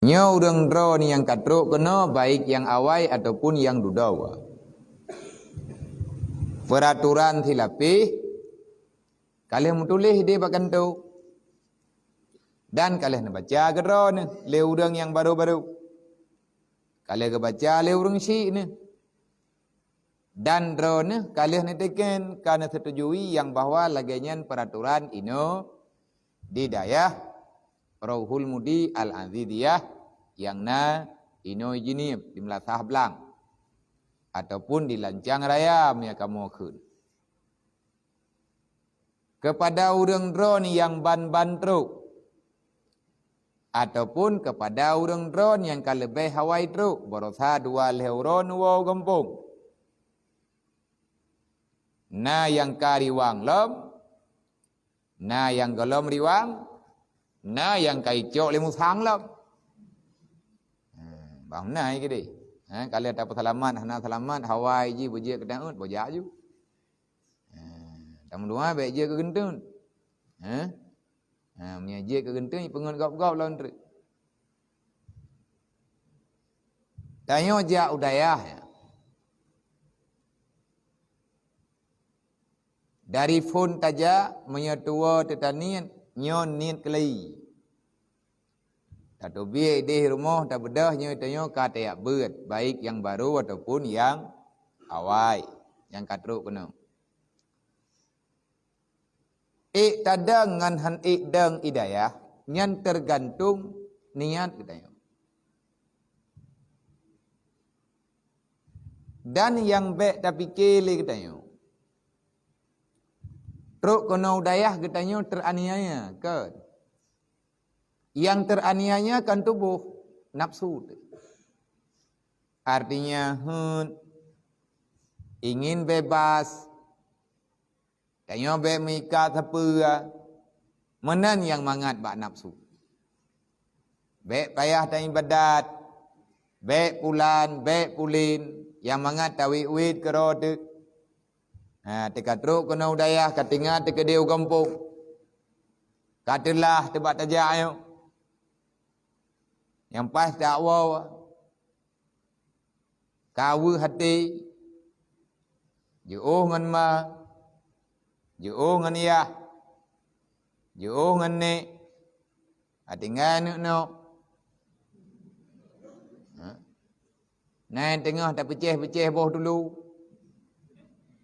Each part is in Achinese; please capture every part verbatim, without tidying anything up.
Nyoe ureuëng droe nyang ka trok keunoe, baik nyang awai ataupun nyang dudoe. Peuraturan silapéh ka lheueh meutuléh di bak kantô, dan ka lheueh neubaca keudroe neuh lé ureuëng nyang barô-barô. Ka lheueh geubaca lé ureuëng syiek neuh. Dan droeneuh ka lheueh neuteken ka neuseutujui nyang bahwa lagée nyan peuratoran inoe di dayah Rauhul Mudi Al-Aziziyah nyang na inoe Jeunieb di Meulasah Blang, ataupun di Lancang Raya meunyo kamoe kheun. Keupada ureuëng droe nyang ban-ban trok, ataupun keupada ureuëng droe nyang ka leubeh awai trok, baroesa dua lhée uroe neuwoe u gampông. Na nyang ka riwang lom, na nyang gohlom riwang, na nyang ka icok lé musang lom. Ha, bah na keudeh. Ha, ka lheueh tapeuseulamat, hana seulamat, awai jih beujeuet keu taun, boh jak ju. Ha, tameudoá bék jeuet keu geunteun. Ha? Ha, meunyo jeuet keu geunteun, peungeut gob-gob lom treuk. Tanyoe jak u dayah, ya. Dari phon tajak, meunyo tuwoe teutaniet, nyoe niet keulai. Tateubiet ideh rumoh, tabeudôh nyoe tanyoe ka tajak beuet, baik nyang barô ataupun nyang awai, nyang ka trok keunoe. Ék tadong ngon hán ék dong i dayah, nyan teugantung niet geutanyoe. Dan nyang bék tapike lé geutanyoe, trok keunoe u dayah geutanyoe teuraniaya, kon? Nyang teuraniaya kon tuboh, nafeusu teuh. Artinya, heuet, ingin bebas, tanyoe bék meuikat sapeue, meunan nyang mangat bak nafeusu. Bék payah taibadat, bék pulan, bék pulen, nyang mangat tawét-wét keudroe teuk. Ha, teuka trok keunoe u dayah, ka tinggai teukeudeh u gampông. Ka teulah teubak tajak nyoe. Nyang paih teuwoe. Ka weueh até, jiôh ngon ma, jiôh ngon yah, jiôh ngon nék, ka tinggai aneuk nyoe. Ha? Na nyang teungoh tapeucéh-peucéh boh tulu.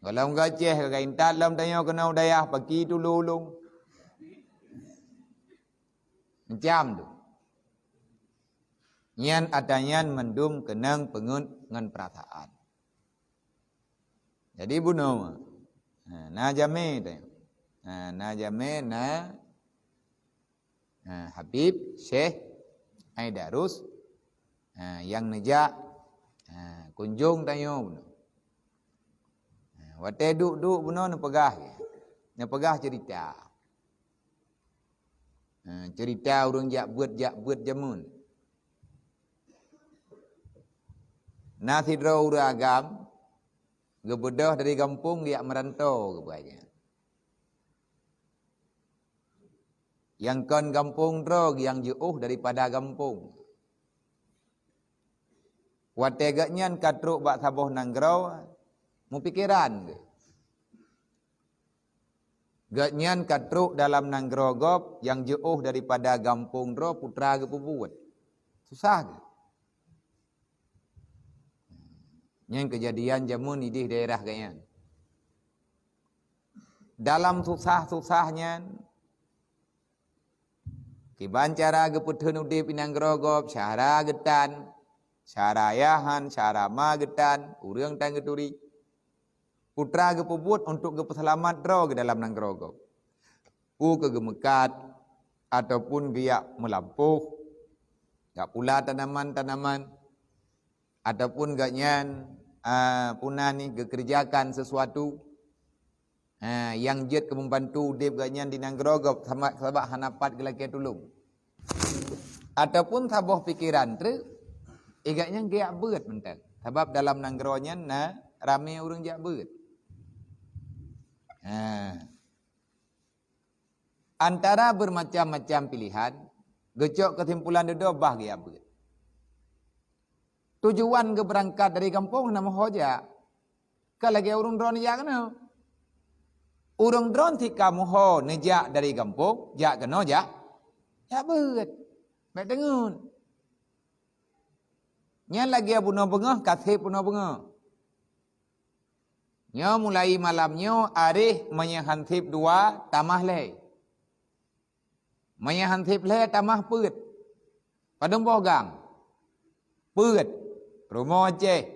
Gohlom geucéh ka intat lom tanyoe keunoe u dayah, paki tulu lôn. Macam tu. Nyan atra nyan mandum keunong peungeut ngon peurasaan. Jadi bunoe, ha, na jamé teuh. Ha, na jamé, na, ha, Habib Syekh Aidarus, ha, nyang neujak, ha, kunjong tanyoe bunoe. Ha, watée duek-duek bunoe neupeugah, neupeugah ceurita. Ha, ceurita ureuëng jak beuet, jak beuet jameun. Na sidroe ureuëng agam geubeudôh dari gampông geujak meuranto geupeugah nyan. Nyang kon gampông droe nyang jiôh daripada gampông. Watée geuhnyan ka trok bak saboh nanggroe, meupikeran geuh. Geuhnyan ka trok dalam nanggroe gob nyang jiôh daripada gampông droe, peue teuma geupeubuet. Susah geuh. Nyan keujadian jameun ideh daerah geuhnyan. Dalam susah-susah nyan, kiban cara geupeutheun udeb i nanggroe gob, syedara geutan, syedara ayah han, syedara ma geutan, ureuëng tan geuturi. Peue teuma geupeubuet untuk geupeuseulamat droe geuh dalam nanggroe gob. Peue keu geumeukat ataupun geujak meulampôh, jak pula tanaman-tanaman, ataupun geuhnyan, a, peue nan nih geukeureujakan sesuatu, a, nyang jeuet keu meubantu udeb geuhnyan di nanggroe gob sama-, sabab hana pat geulakée tulông. Ataupun saboh pikeran treuk, i geuhnyan geujak beuet mantong. Sabab dalam nanggroe nyan na ramé ureuëng jak beuet. Ha. Antara bermacam-macam pilihan, geucok keusimpulan dudoe bah geujak beuet. Tujuan geubeurangkat dari gampông hana meuho jak. Ka lagée ureuëng droeneuh jak keunoe. Ureuëng droeneuh sit ka meuho neujak dari gampông, jak keunoe jak, jak beuet. Bék teungeut. Nyan lagée bunoe beungoh ka seb bunoe beungoh. Nyoe mulai malam nyoe aréh meunyoe han seb dua tamah lhée. Meunyoe han seb lhée tamah peuet. Padum boh gang? Peuet. Rumoh Aceh.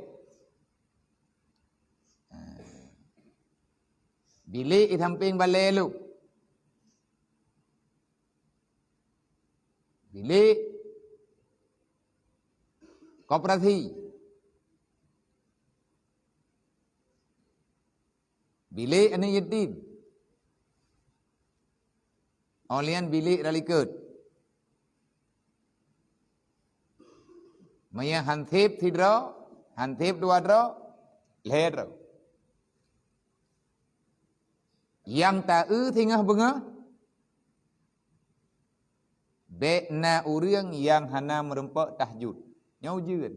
Bilék di sampéng balée lom. Bilék koperasi. Bilék aneuëk yatim. Óh lheueh nyan bilék rot likot. Meunyoe han seb sidroe, han seb dua droe, lhée droe. Nyang ta-eu singoh beungoh, bék na ureuëng nyang hana meurumpok tahajud. Nyoe ujeuen.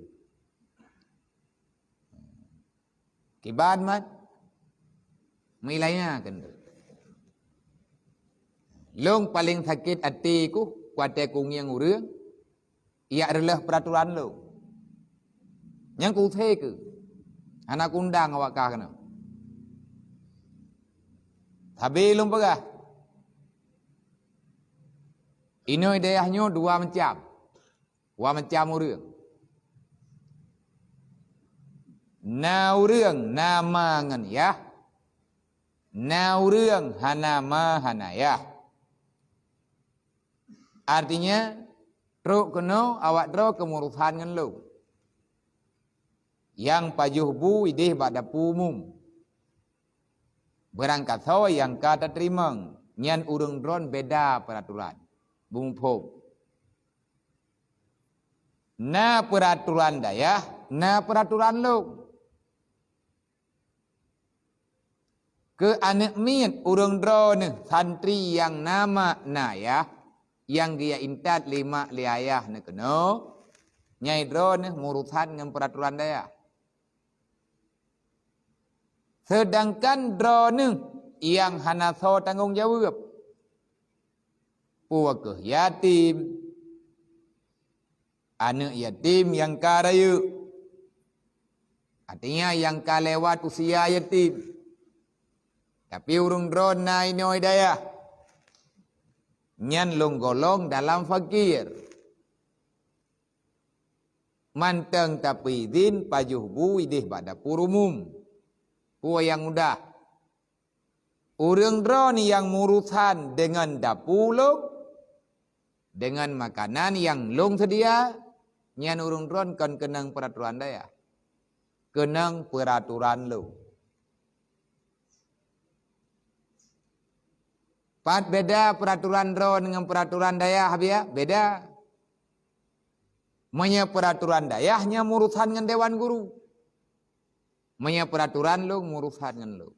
Kiban mat meulaya keuneuk. Lôn paleng sakét até kuh watée kungieng ureuëng yak reuloh peuraturan lôn. Nyang kuhusé keuh hana kuundang awak kah keunoe. Sabe lôn peugah, inoe dayah nyoe dua macam. Dua macam ureuëng. Na ureuëng na ma ngon yah, na ureuëng hana ma hana yah. Artinya, trok keunoe awak droe keumurusan ngon lôn. Nyang pajoh bu ideh bak dapu umum. Beurangkasoe nyang ka tateurimong, nyan ureuëng droen beda peuraturan. Beumuphom. Na peuraturan dayah, na peuraturan lôn. Keu aneuëk miet ureuëng droeneuh santri nyang na mak na yah, nyang geujak intat lé mak lé ayah neuh keunoe, nyang droeneuh murusan ngon peuraturan dayah. Seudangkan droeneuh nyang hana soe tanggong jaweueb, peue kheueh yatim, aneuëk yatim nyang ka rayeuk, artinya nyang ka lewat usia yatim, tapi ureuëng droen na inoe dayah, nyan lôn golong dalam fakir. Mantong tapeuidhin pajoh bu ideh bak dapu umum. Peue nyang mudah? Ureuëng droen nyang murusan deungon dapu lôn, deungon makanan nyang lôn seudia, nyan ureuëng droen kon keunong peuraturan dayah, keunong peuraturan lôn. Pat beda peuraturan droen ngon peuraturan dayah, biya? Beda. Meunyoe peuraturan dayah nyan murusan ngon dewan guru. Meunyoe peuraturan lôn murusan ngon lôn.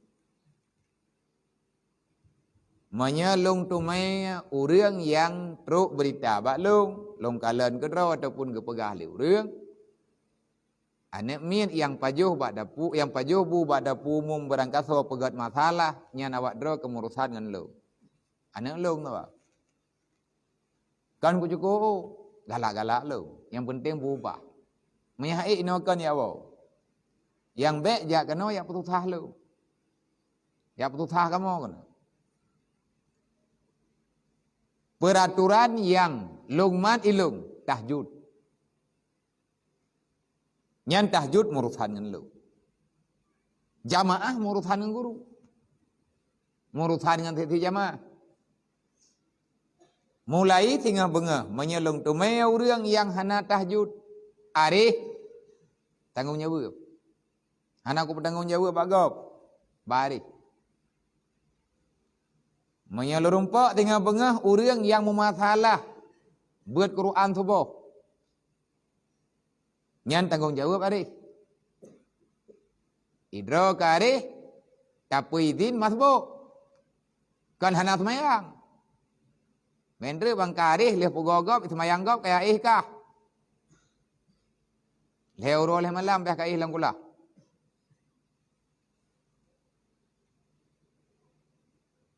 Meunyoe lôn teumé ureuëng nyang trok beurita bak lôn, lôn kalon keudroe ataupun geupeugah lé ureuëng, aneuëk miet nyang pajoh bak dapu, nyang pajoh bu bak dapu umum beurangkasoe peugét masalah, nyan awak droe keumurusan ngon lôn. Aneuëk lôn tu, bah. Kon kucukôp galak-galak lôn, nyang peunteng beubah. Meunyoe hana inoe kon ya woe. Nyang bék jak keunoe yak peususah lôn. Yak peususah kamoe keunoe. Peuraturan nyang lôn mat ilôn tahajud. Nyan tahajud murusan ngon lôn. Jamaah murusan ngon guru. Murusan ngon tieb-tieb jamaah. Mulai singoh beungoh, meunyoe lôn teumé ureuëng nyang hana tahajud, aréh tanggong jaweueb. Hana kupeutanggong jaweueb bak gob, bak aréh. Meunyoe lôn rumpok singoh beungoh ureuëng nyang meumasalah beuet Quran suboh, nyan tanggong jaweueb aréh. Idroe keu aréh, tapeuidhin masbôk. Kon hana seumayang. Meunteuk bang ka aréh lheueh peugoe gob, seumayang gob kaya éh kah. Lhèe uroe lhèe malam bèk ka éh lam kulah.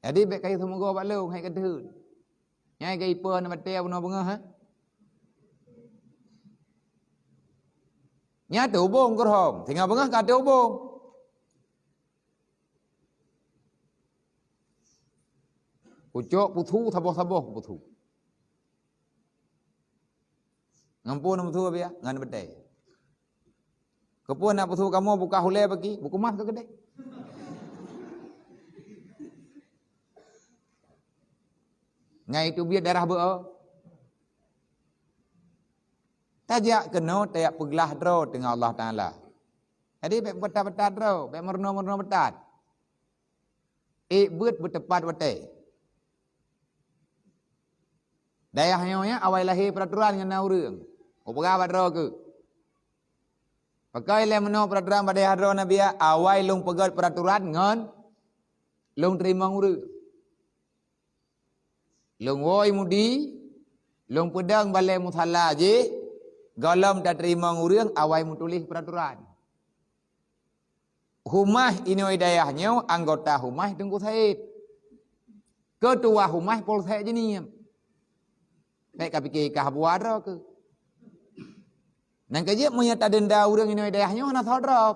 Jadi bèk kayue seumeugö bak lôn, hai ka deuh. Nyan ka ipeue na batèe bunoe beungoh, ha? Nyan teubông keuhom, singoh beungoh ka teubông. Kucok puthu saboh-saboh puthu. Ngon peue na puthu, Abiya? Ngon batèe. Keupeue na puthu kamoe buka hulèe bagi, buku mah keu keudè. Ngai teubiet darah beuo. Tajak keunoe tajak peuglah droe teungoh Allah Taala. Jadi bèk beutat-beutat droe, bèk meurunoe-meurunoe beutat. Ék beuet beuteupat watèe. Dayah nyoe nyan awai lahé peuraturan ngon na ureueng. Kupeugah bak droe keuh. Pakon lé meunoe peuraturan bak dayah droe na biya, awai lôn peugöt peuraturan ngon lôn teurimong ureueng. Lôn woe mudi, lôn peudong balèe musala jih, gohlom tateurimong ureueng awai meutuléh peuraturan. Humaih inong dayah nyoe anggota humaih Teungku Said. Keutua humaih Polsek Jeunieb. Bèk ka pike kah buah droe keuh. Nyan keuh jeuet meunyoe tadenda ureueng inong dayah nyoe hana soe droe.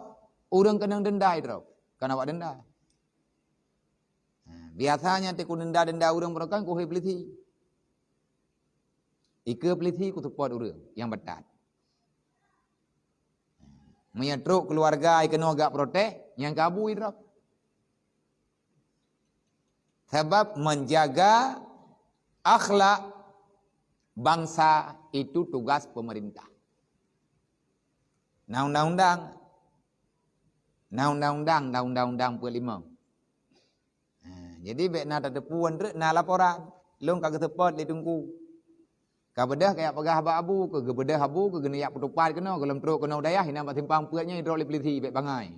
Ureueng keunong denda droe. Kon awak denda. Ha, biasanya teuk denda-denda ureueng baroe kan keuhai polisi. Ikeue polisi kuseupôt ureueng nyang batat. Meunyoe trok keuluwarga keunoe gak protes, nyang ka bu idrob. Sabab menjaga akhlak bangsa itu tugas pemerintah. Na undang-undang, na undang-undang, na undang-undang peuet limong. Ha, jadi bèk na tateupeue treuk na laporan. Lôn ka geuseupôt lé teungku. Ka beudôh kajak peugah bak abu, keu geubeudôh abu, keu geuneuk jak peutupat keunoe, gohlom trok keunoe dayah, inan bak simpang peuet nyan idrob lé polisi, bèk bangai.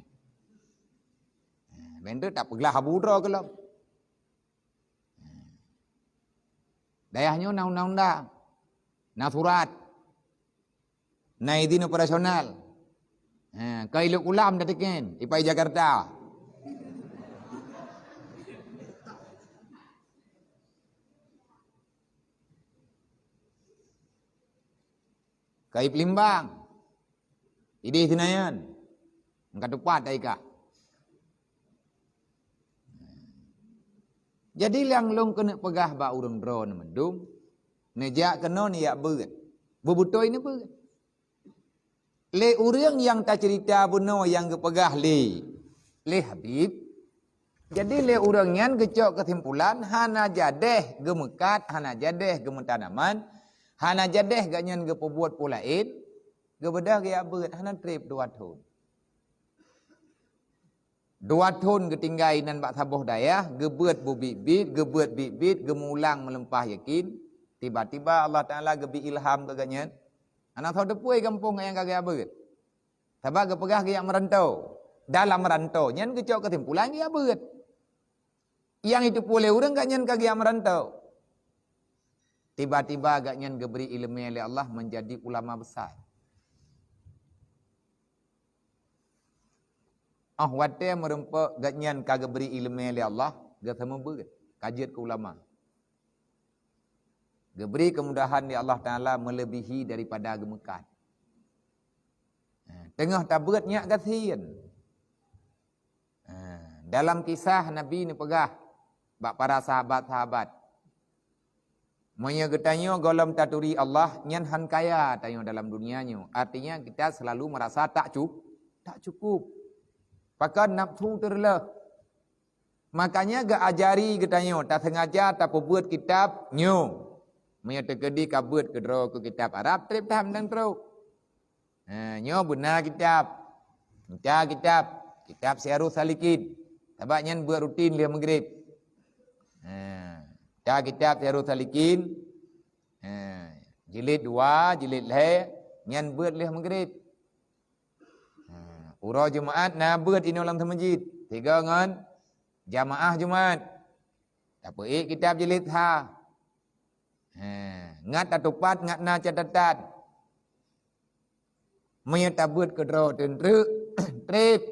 Ha, bèk treuk tapeuglah abu droe gohlom. Ha. Dayah nyoe na undang-undang, na surat. Na idin operasional. Ha, ka ilok ulam dak teken, ipai Jakarta. Ka ipeulimbang. Ideh Senayan. Ka tupat dak ikah. Jadi nyang lôn keuneuk peugah bak ureueng droeneuh mandum, neujak keunoe neujak beuet. Beubeutôi neubeuet. Lé ureueng nyang taceurita bunoe nyang geupeugah lé, lé Habib, jadi lé ureueng nyan geucok keusimpulan hana jadeh geumeukat, hana jadeh geumeutanaman, hana jadeh gobnyan geupeubuet peue laén, geubeudôh geujak beuet hana treb dua thon. Dua thon geutinggai inan bak saboh dayah, geubeuet beubiet-biet, geubeuet biet-biet, geumulang meulimpah yakin. Tiba-tiba Allah Taala geubri ilham keu gobnyan. Hana soe teupeu gampông nyang ka geujak beuet. Sabab geupeugah geujak meuranto. Dalam meuranto nyan geucok keusimpulan geujak beuet. Nyang jiteupeue lé ureueng gobnyan ka geujak meuranto. Tiba-tiba gobnyan geubri ileumèe lé Allah menjadi ulama besar. Óh watèe meurumpok gobnyan ka geubri ileumèe lé Allah, geuseumeubeuet, ka jeuet keu ulama. Geubri keumudahan lé Allah Taala meuleubèhi daripada geumeukat. Ha, teungoh tabeuet nyak gasien. Ha, dalam kisah Nabi neupeugah bak para sahabat-sahabat, meunyoe geutanyoe gohlom taturi Allah, nyan hán kaya tanyoe dalam dunia nyoe. Artinya, kita selalu merasa tak cu-, tak cukup. Pakon nafsu teureuloh. Makanya geuajari geutanyoe taseungaja tapeubuet kitab nyoe. Meunyoe teukeudi ka beuet keudroe keu kitab Arab, treb that mantong trok. Ha, nyoe beuna kitab. Baca kitab, kitab Siyarus Salikin. Sabab nyan beuet rutin lheueh Maghrib. Ha, baca kitab Siyarus Salikin. Ha, jilid dua, jilid lhèe, nyan beuet lheueh Maghrib. Ha, uroe Jumaat na beuet inoe lam seumeujid, sigoe ngon jamaah Jumaat. Tapeuék kitab jilid sa. Ha, ngat tatupat ngat na catatan. Meunyoe tabeuet keudroe teunteuk, treb.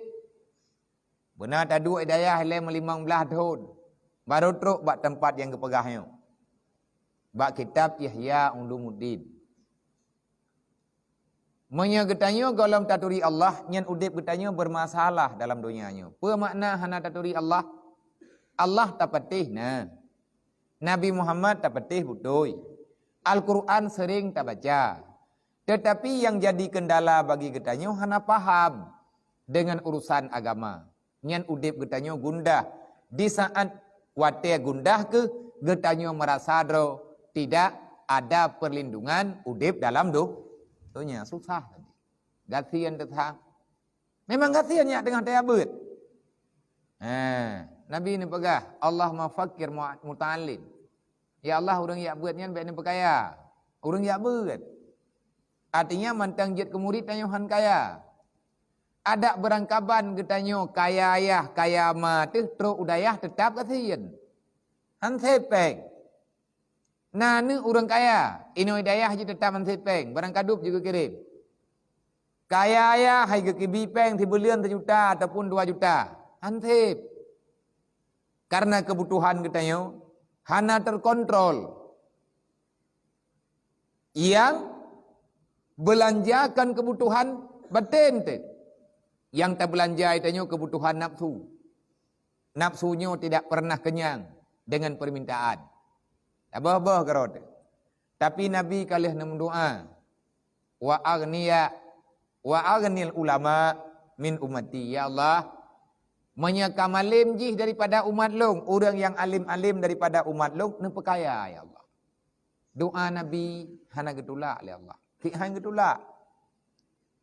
Beuna taduek di dayah ilée meulimong blaih thon, barô trok bak teumpat nyang geupeugah nyoe. Bak kitab Ihya Ulumuddin. Meunyoe geutanyoe gohlom taturi Allah, nyan udeb geutanyoe beurmasalah dalam donya nyoe. Peue makna hana taturi Allah? Allah tapatéh na. Nabi Muhammad tapatéh beutôi. Al-Quran sering tabaca. Tetapi nyang jadi kendala bagi geutanyoe hana paham dengan urusan agama. Nyan udeb geutanyoe gundah. Di saat watée gundah keuh geutanyoe meurasa droe tidak ada perlindungan udeb dalam do-, donya. Susah tadi. Gasien teuthang. Memang gasien nyak teungoh taya beuet. Ha, Nabi neupeugah, "Allahumma faqqir mu-, muta'allim." Ya Allah, ureuëng jak beuet nyan bék neupeukaya. Ureuëng jak beuet. Artinya mantong jeuet keu murit tanyoe han kaya. Adak beurangkaban geutanyoe kaya yah, kaya ma teuh trok u dayah teutap gasien. Han sép péng. Na neuh ureuëng kaya, inoe dayah jih teutap han sép péng, barang kadub jih geukirém. Kaya yah hai geukibi péng sibuleuen sijuta ataupun dua juta, han sép. Karena kebutuhan geutanyoe hana terkontrol. Nyang beulanjakan kebutuhan baten teuh. Nyang tabeulanja tanyoe kebutuhan nafsu. Nafsu nyoe tidak pernah kenyang dengan permintaan. Taboh-boh keudroe teuh. Tapi Nabi ka lheueh neumeudoá, "Wa aghniya, wa aghnil ulama min ummati." Ya Allah, meunyoe ka malém jih daripada umat lôn, ureuëng nyang além-além daripada umat lôn, neupeukaya, ya Allah. Doá Nabi hana geutulak lé Allah. Kik han geutulak.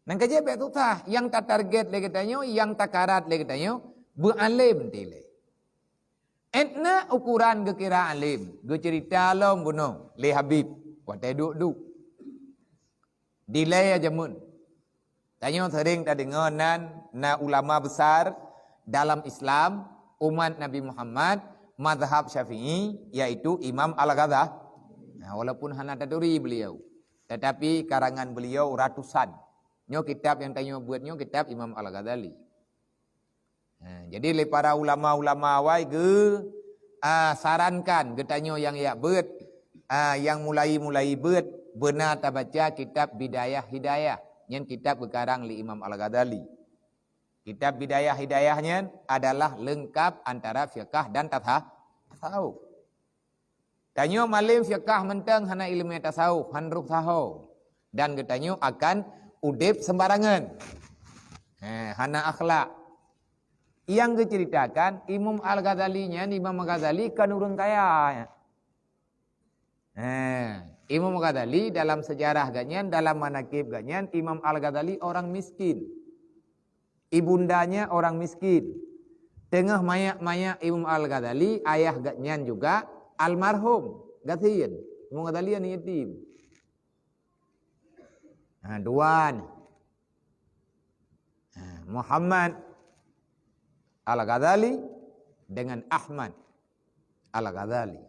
Nyang ka jeuet bék susah, nyang tatarget lé geutanyoe, nyang takarat lé geutanyoe, beualém dilée. Etna ukuran geukira além, geuceurita lom bunoe lé Habib watée duek-duek. Dilée jameun. Tanyoe sering tadeungoe nan na ulama besar dalam Islam, umat Nabi Muhammad, mazhab Syafi'i, yaitu Imam Al-Ghazali. Nah, walaupun hana taturi beliau, tetapi karangan beliau ratusan. Nyoe kitab nyang tanyoe beuet nyoe kitab Imam Al-Ghazali. Ha, jadi lé para ulama-ulama awai geu, ah, sarankan geutanyoe nyang jak beuet, ah, nyang mulai-mulai beuet, beuna tabaca kitab Bidayah Hidayah. Nyan kitab geukarang lé Imam Al-Ghazali. Kitab Bidayah Hidayah nyan adalah leungkap antara fiqah dan tasah-, tasawuf. Tanyoe malém fiqah mantong hana iéleumé tasawuf, han rôh saho. Dan geutanyoe akan udeb sembarangan. Eh, hana akhlak. Nyang geuceuritakan Imam Al-Ghazali nyan, Imam Al-Ghazali kan ureuëng kaya. Eh, Imam Al-Ghazali dalam sejarah geuhnyan, dalam manakib geuhnyan, Imam Al-Ghazali orang miskin. Ibundanya orang miskin. Teungoh manyak-manyak Imam Al-Ghazali, ayah geuhnyan juga almarhum. Gasien. Imam Ghazali aneuk yatim. Ha, dua ni. Ha, Muhammad Al-Ghazali dengan Ahmad Al-Ghazali.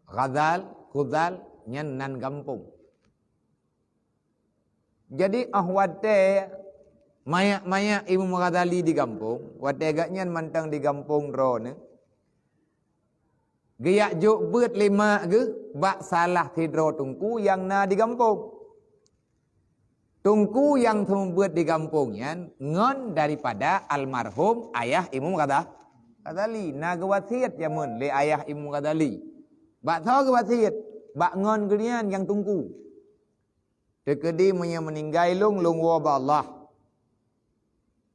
Ghazal, Khuzal, nyan nan gampông. Jadi, óh watée manyak-manyak Imam Ghazali di gampông, watée geuhnyan mantong di gampông droeneuh, geujak jok beuet lé mak geuh bak salah sidroe teungku nyang na di gampông. Teungku nyang seumeubeuet di gampông nyan ngon daripada almarhum ayah Imam Ghazali. Ghazali na geuwasiet jameun lé ayah Imam Ghazali. Bak soe geuwasiet? Bak ngon geuhnyan nyang teungku. Teukeudi meunyoe meuninggai lôn, lôn woe bak Allah.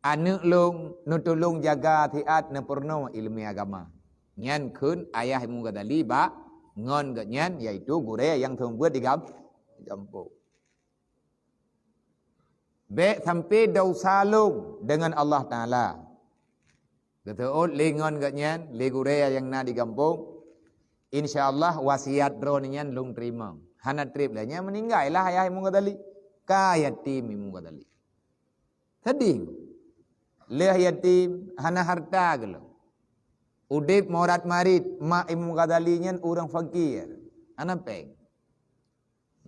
Aneuk lôn neutulông jaga siat neupeurunoe iéleumé agama. Nyan kheun ayah Imam Ghazali bak ngon geuhnyan, yaitu gurée nyang seumeubeuet di gam-, gampông. Bék sampai desya lôn deungon Allah Taala. Geuteuôt lé ngon geuhnyan, lé gurée nyang na di gampông, insya Allah wasiat droeneuh nyan lôn teurimong. Hana treb lé nyan, meuninggai lah ayah Imam Ghazali. Ka yatim Imam Ghazali. Sedih. Lheueh yatim, hana hareuta geuh lom. Udeb morat-marit, mak Imam Ghazali nyan ureuëng fakir. Hana péng.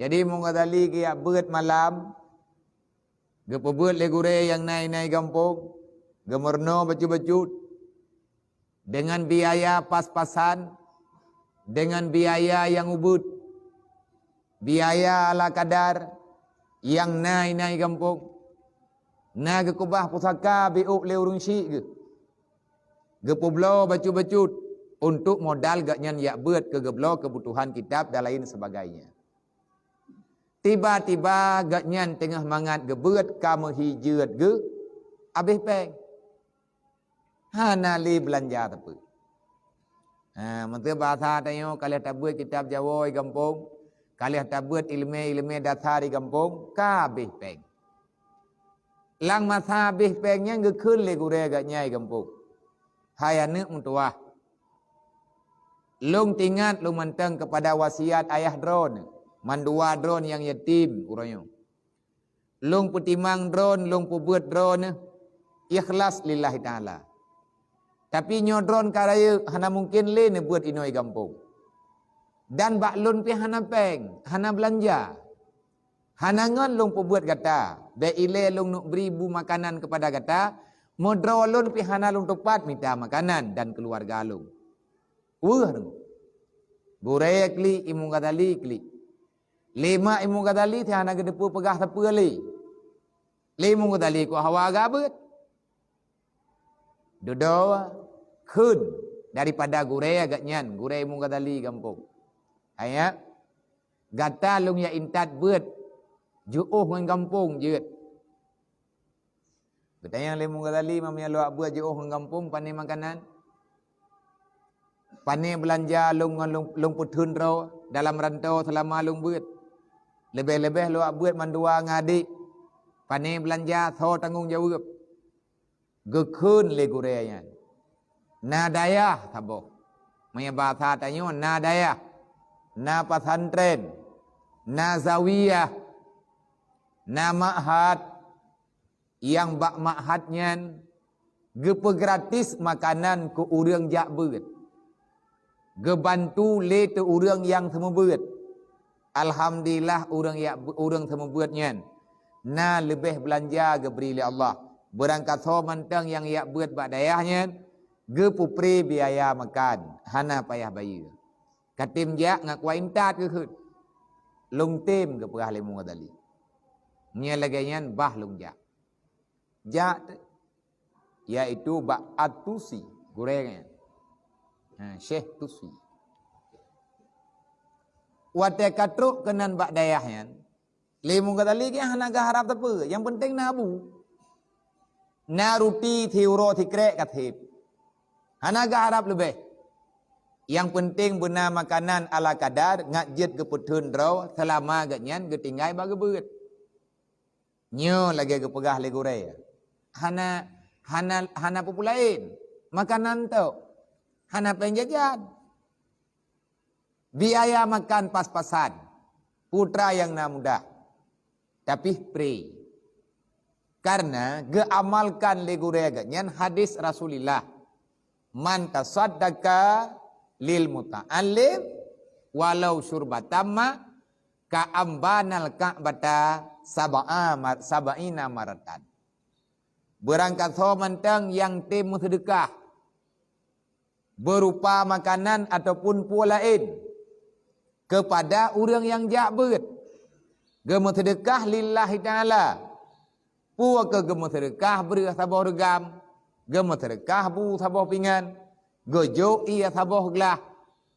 Jadi, Imam Ghazali geujak beuet malam, Geupeubuet lé gurée nyang na inan gampông, geumeurunoe bacut-bacut, deungon biaya pas-pasan, deungon biaya nyang ubit, biaya ala kadar nyang na inan gampông. Na geukeubah pusaka biôk lé ureuëng syiek geuh. Geupeubloe bacut-bacut untuk modal gobnyan jak beuet keu geubloe keubutuhan kitab dan lain sebagainya. Tiba-tiba gobnyan teungoh mangat geubeuet ka meuhi jeuet geuh, habéh péng. Hana lé beulanja teupeu. Ha, meunteue bahasa tanyoe ka lheueh tabeuet kitab Jawoe di gampông, ka lheueh tabeuet iéleumé-iéleumé dasar di gampông, ka habéh péng. Lam masa habéh péng nyan geukheun lé gurée gobnyan di gampông, "Hai aneuëk meutuwah, lôn teuingat lôn mantong keupada wasiat ayah droeneuh, mandua droeneuh nyang yatim uroe nyoe. Lôn peutimang droeneuh, lôn peubeuet droeneuh ikhlas lillahi ta'ala. Tapi nyoe droeneuh ka rayeuk, hana mungken lé neubeuet inoe di gampông. Dan bak lôn pih hana péng, hana beulanja. Hana ngon lôn peubeuet gata, bék ilée lôn neuk bri bu makanan keupada gata, meudroe lôn pih hana lôn teupat mita makanan dan keuluwarga lôn." Weueh deungoe. Gurée klik, Imam Ghazali klik. Lé mak Imam Ghazali hana geuteupeue peugah sapeue lé. Lé Imam Ghazali kok hawa gabeuet. Dudoe kheun daripada gurée gobnyan, gurée Imam Ghazali gampông. Hai nyak, gata lôn jak intat beuet jiôh ngon gampông jeuet. Geutanyong lé Imam Ghazali, "Meunyoe lôn jak beuet jiôh ngon gampông, pané makanan? Pané beulanja lôn ngon lôn, lôn peutheun droe dalam rantô seulama lôn beuet? Leubeh-leubeh lôn jak beuet mandua ngon adék, pané beulanja, soe tanggong jaweueb?" Geukheun lé gurée nyan, "Na dayah saboh." Meunyoe bahasa tanyoe, na dayah, na pesantren, na zawiyah, na ma'had. Nyang bak ma'had nyan geupeugratis makanan keu ureuëng jak beuet. Geubantu lé teu ureuëng nyang seumeubeuet. Alhamdulillah, ureuëng jak, ureuëng seumeubeuet nyan na leubeh beulanja geubri lé Allah. Beurangkasoe mantong nyang jak beuet bak dayah nyan geupeupré biaya makan, hana payah bayeue. Ka tem jak ngon kuah intat geukheun. "Lôn tem," geupeugah lé Imam Ghazali. "Nyan lagée nyan bah lôn jak." Jak teuk, yaitu bak At-Tusi, gurée nyan. Ha, Syekh Tusi. Watée ka trok keunan bak dayah nyan, lé Imam Ghazali geuh hana geuharab sapeue, nyang peunteng na bu. Na ruti siuroe sikrék ka seb. Hana geuharab leubeh. Nyang peunteng beuna makanan ala kadar ngat jeuet geupeutheun droe seulama gobnyan geutinggai bak geubeuet. Nyoe lagée geupeugah lé gurée, hana, hana, hana peue-peue laén, makanan tok, hana péng jajan. Biaya makan pas-pasan, putra nyang na muda, tapi free. Karena geuamalkan lé gurée geuh nyan hadis Rasulullah, "Man tasaddaqa lil muta'allim walau syurbatan ma, ka'am banal Ka'bata sab'a mar-, sab'ina maratan." Beurangkasoe mantong nyang tem meuseudeukah beurupa makanan ataupun peue laén keupada ureuëng nyang jak beuet, geumeuseudeukah lillahi ta'ala, peue keuh geumeuseudeukah breueh saboh reugam, geumeuseudeukah bu saboh pingan, geujok ié saboh glah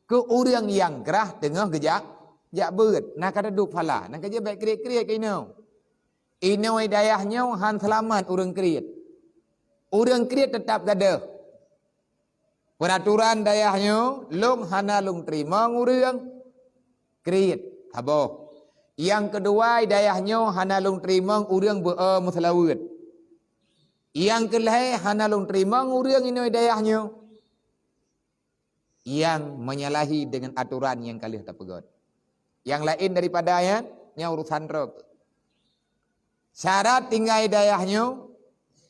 keu ureuëng nyang grah teungoh geujak, jak beuet, na ka teuduek phala, na ka jeuet bék kriet-kriet keu inoe. Inoe dayah nyoe han seulamat ureuëng kriet. Ureuëng kriet teutap gadôh. Peuraturan dayah nyoe, lôn hana lôn teurimong ureuëng kriet, saboh. Nyang keudua, dayah nyoe hana lôn teurimong ureuëng beu-o meuseulaweuet. Nyang keulhée, hana lôn teurimong ureuëng inoe dayah nyoe nyang menyalahi deungon atoran nyang ka lheueh tapeugét. Nyang laén daripada nyan, nyan urusan droe. Syarat tinggai dayah nyoe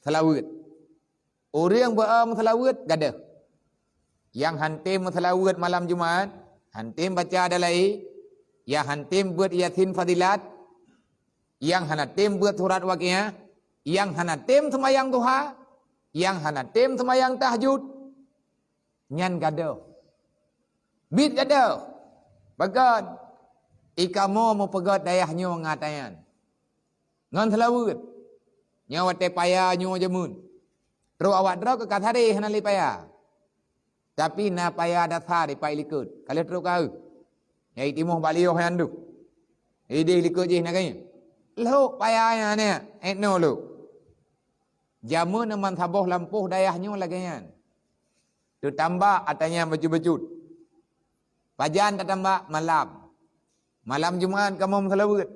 seulaweuet. Ureuëng beu-o meuseulaweuet gadôh. Nyang han tem meuseulaweuet malam Jumat, han tem baca Dalail, nyang han tem beuet Yasin Fadilat, nyang hana tem beuet surat Waqiah, Nyang hana tem seumayang duha, nyang hana tem seumayang tahajud, nyan gadôh. Bit gadôh. Pakon? Ikamoe meupeugét dayah nyoe ngon ata nyan. Ngon seulaweuet. Nyoe watée paya nyoe jameun. Trok awak droe keu ka sadé hana lé paya. Tapi na paya dasar ipat likot. Ka lheueh trok ka eu. Nyang itimoh bak liyoh nyan tu. Ideh likot jih na kayée. Lhok paya nyan nyan, eh no lhok. Jameun neuman saboh lampôh dayah nyoe lagée nyan. Teutambak ata nyan bacut-bacut. Pajan tatambak malam. Malam Jumat kamoe meuseulaweuet.